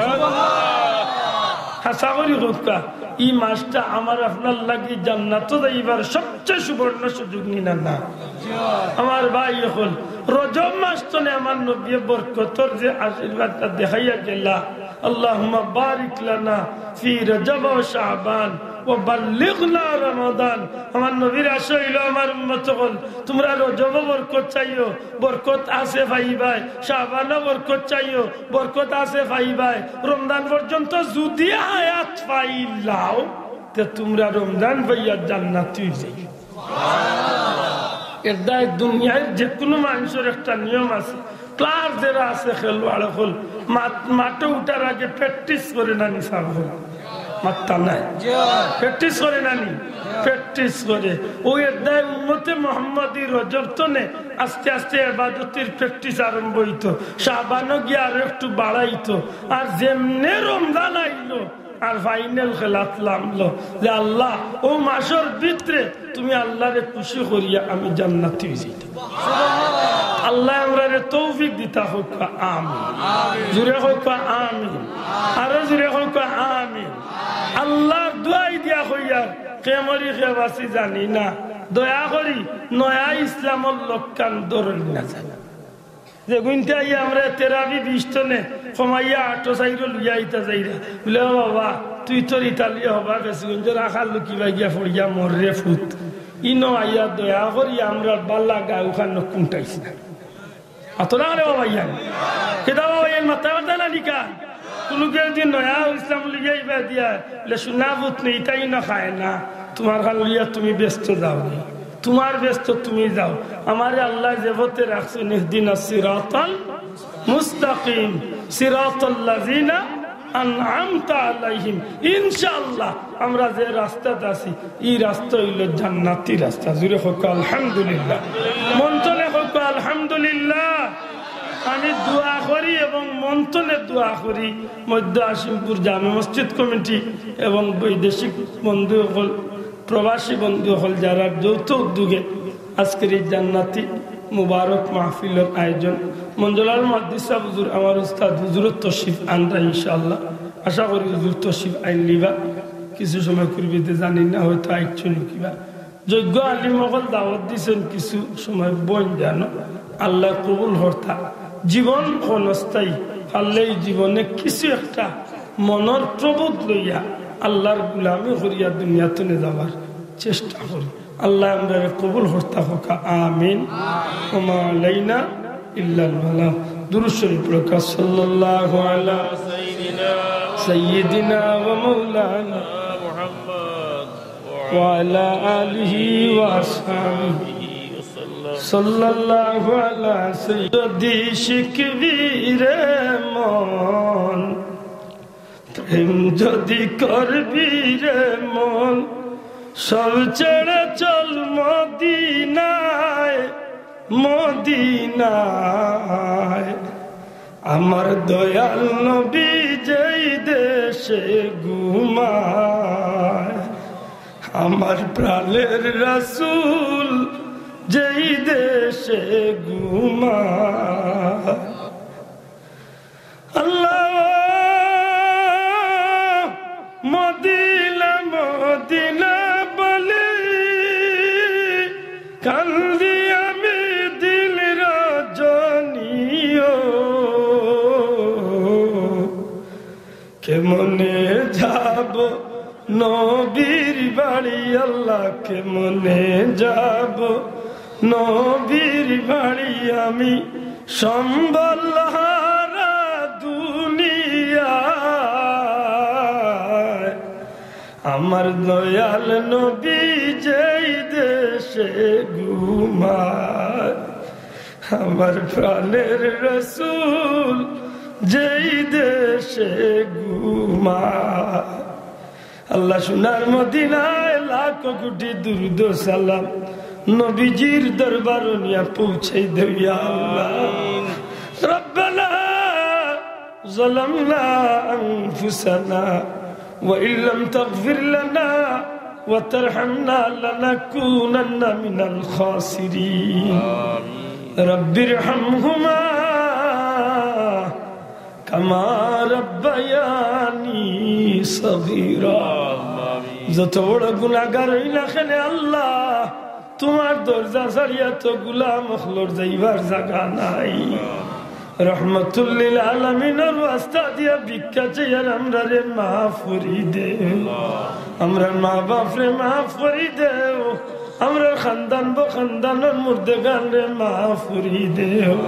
হাছা করি কউক্কা, ই মাসটা আমার আপনার লাগি জান্নাতো যাইবার সবচেয়ে সুবর্ণ সুযোগ, নি না? না, আমার ভাই অকল, রজব মাস তনে আমার নবীয়ে বরকতর যে আশীর্বাদটা দেখাইয়া গেলা, আল্লাহুম্মা বারিক লানা ফি রজব ওয়া শাবান ওয়া বাল্লিগনা রমাদান। আমার নবীর আশা অইলো, আমার উম্মত অকল, তুমরা রজবও বরকত চাইও, বরকত আছে পাইবায়, শাবানও বরকত চাইও, বরকত আছে পাইবায়, রমজান পর্যন্ত যুদি হায়াত পাইলাও, তে তুমরা রমজান পাইয়া জান্নাতি অইযাইবায়। এর দায় দুনিয়ার যে কোনো মানুষর একটা নিয়ম আছে। Player যেরা আছে, খেলোয়াড় অকল, মাঠ-, মাঠো উঠার আগে practice করে না নি, স্যার অকল? মাত্তা নাই। Practice করে না নি? Practice করে। অউ এর দায় উম্মতে মোহাম্মদী রজব তনে আস্তে আস্তে এবাদতির practice আরম্ভ অইতো, শাবানো গিয়া আরো একটু বাড়াইতো। আর যেমনে রমজান আইলো, আর final খেলাত লামলো যে, "আল্লাহ, অউ মাসর ভিতরে তুমি আল্লাহরে খুশি করিয়া আমি জান্নাতি অইযাইতাম।" আল্লায় আমরারে তৌফিক দিতা কউক্কা, আমিন। জুরে কউক্কা, আমিন। আরো জুরে কউক্কা, আমিন। আল্লাহর দুয়াই দিয়া কইয়ার, কে মরি কে বাঁচি জানি না, দয়া করি নয়া ইসলামর লক্ষণ ধরইন না জানি। যেগুইনতে আইয়া আমরারে তেরাবি বিশ তনে কমাইয়া আটো চাইরো লইয়া আইতা যাইরা। বুলে, "ও বাবা, তুই তোর ইতালি হবা গেছিগঞ্জর আখার লুকিবায় গিয়া পড়িয়া মর রে ফুত। ইনো আইয়া দয়া করি আমরার বালা গাউখান কুন্টাইস না।" আতরা রে বাবা ইয়ান। কেদা বাবা ইয়ান মাথা ব্যথা না নিকা? কুনু কেউ যদি নয়া ইসলাম লইয়া আইবা দিয়া, বুলে, "শুনা ফুত নেই, তাই না খায় না। তুমার খান লইয়া তুমি ব্যস্ত যাও নি।" তুমার ব্যস্ত তুমি যাও, আমারে আল্লায় যে পথে রাখছইন, ইহদিনাস সিরাতাল মুস্তাকিম, সিরাতাল্লাযিনা আনআমতা আলাইহিম। ইনশাআল্লাহ, আমরা যে রাস্তাত আছি, ই রাস্তা অইলো জান্নাতি রাস্তা। জুরে কউক্কা আলহামদুলিল্লাহ, মন তনে কউক্কা আলহামদুলিল্লাহ। আমি দোয়া করি এবং মন তনে দোয়া করি, মধ্য হাশিমপুর জামে মসজিদ কমিটি এবং বৈদেশিক বন্ধু অকল, প্রবাসী বন্ধু অকল, যারার যৌথ উদ্যোগে আজকের এই জান্নাতি মুবারক মাহফিলর আয়োজন। মঞ্জুলাল মুহাদ্দিস সাহেব হুজুর, আমার উস্তাদ, হুজুরও তশরিফ আনরা ইনশাআল্লাহ। আশা করি হুজুর তশরিফ আইলিবা। কিছু সময় করবিতে জানি না, হয়তো আইছইন কিবা। যোগ্য আলিম অকল দাওয়াত দিছইন, কিছু সময় বইন জানো। আল্লায় কবুল করতা। জীবন ক্ষণস্থায়ী, পারলে এই জীবনে কিছু একটা মনর প্রবোধ লইয়া আল্লাহর গুলামি করিয়া দুনিয়া তনে যাওয়ার চেষ্টা করি। আল্লায় আমরারে কবুল করতা কউক্কা, আমিন। ওমা আলাইনা ইল্লাল বালাগ। দুরূদ শরীফ পড়উক্কা, সাল্লাল্লাহু আলা সাইয়্যিদিনা ওয়া মাওলানা মুহাম্মদ ওয়া আলা আলিহি ওয়া আসহাবিহি সাল্লাল্লাহু আলা সাইয়্যিদি। শিখবি রে মন, প্রেম যদি করবি রে মন, সব ছেড়ে চল মদিনায়, মদিনায়। আমার দয়াল নবী যেই দেশে ঘুমায়, আমার প্রাণের রাসূল যেই দেশে ঘুমায়। আল্লাহ, মদিনা, মদিনা বলি কান্দি আমি দিন রজনীও। কেমনে যাব নবীর বাড়ি আল্লাহ, কেমনে যাব নবীর বাড়ি আমি, সম্বল হারা দুনিয়ায়। আমার দয়াল নবী যেই দেশে ঘুমায়, আমার প্রাণের রাসূল যেই দেশে ঘুমায়। আল্লাহ, সোনার মদিনায় লাখ কোটি দুরূদ সালাম নবীজির দরবারো নিয়া পৌঁছাই দেও, ইয়া আল্লাহ। ربنا ظلمنا أنفسنا وإن لم تغفر لنا وترحمنا لنكونن من الخاسرين. رب ارحمهما كما ربياني صغيرا. যত বড় গুনাহগার অই না কেনে আল্লাহ, তুমার দরজা ছাড়িয়া তো গুলাম অকলর যাইবার জাগা নাই। রহমতুল্লিল আলামিনর ওয়াস্তা দিয়া ভিক্ষা চাইয়ার, আমরারে মাফ করি দেও, আমরার মা বাপরে মাফ করি দেও, আমরার খানদান বখানদানর মুর্দেগানরে মাফ করি দেও।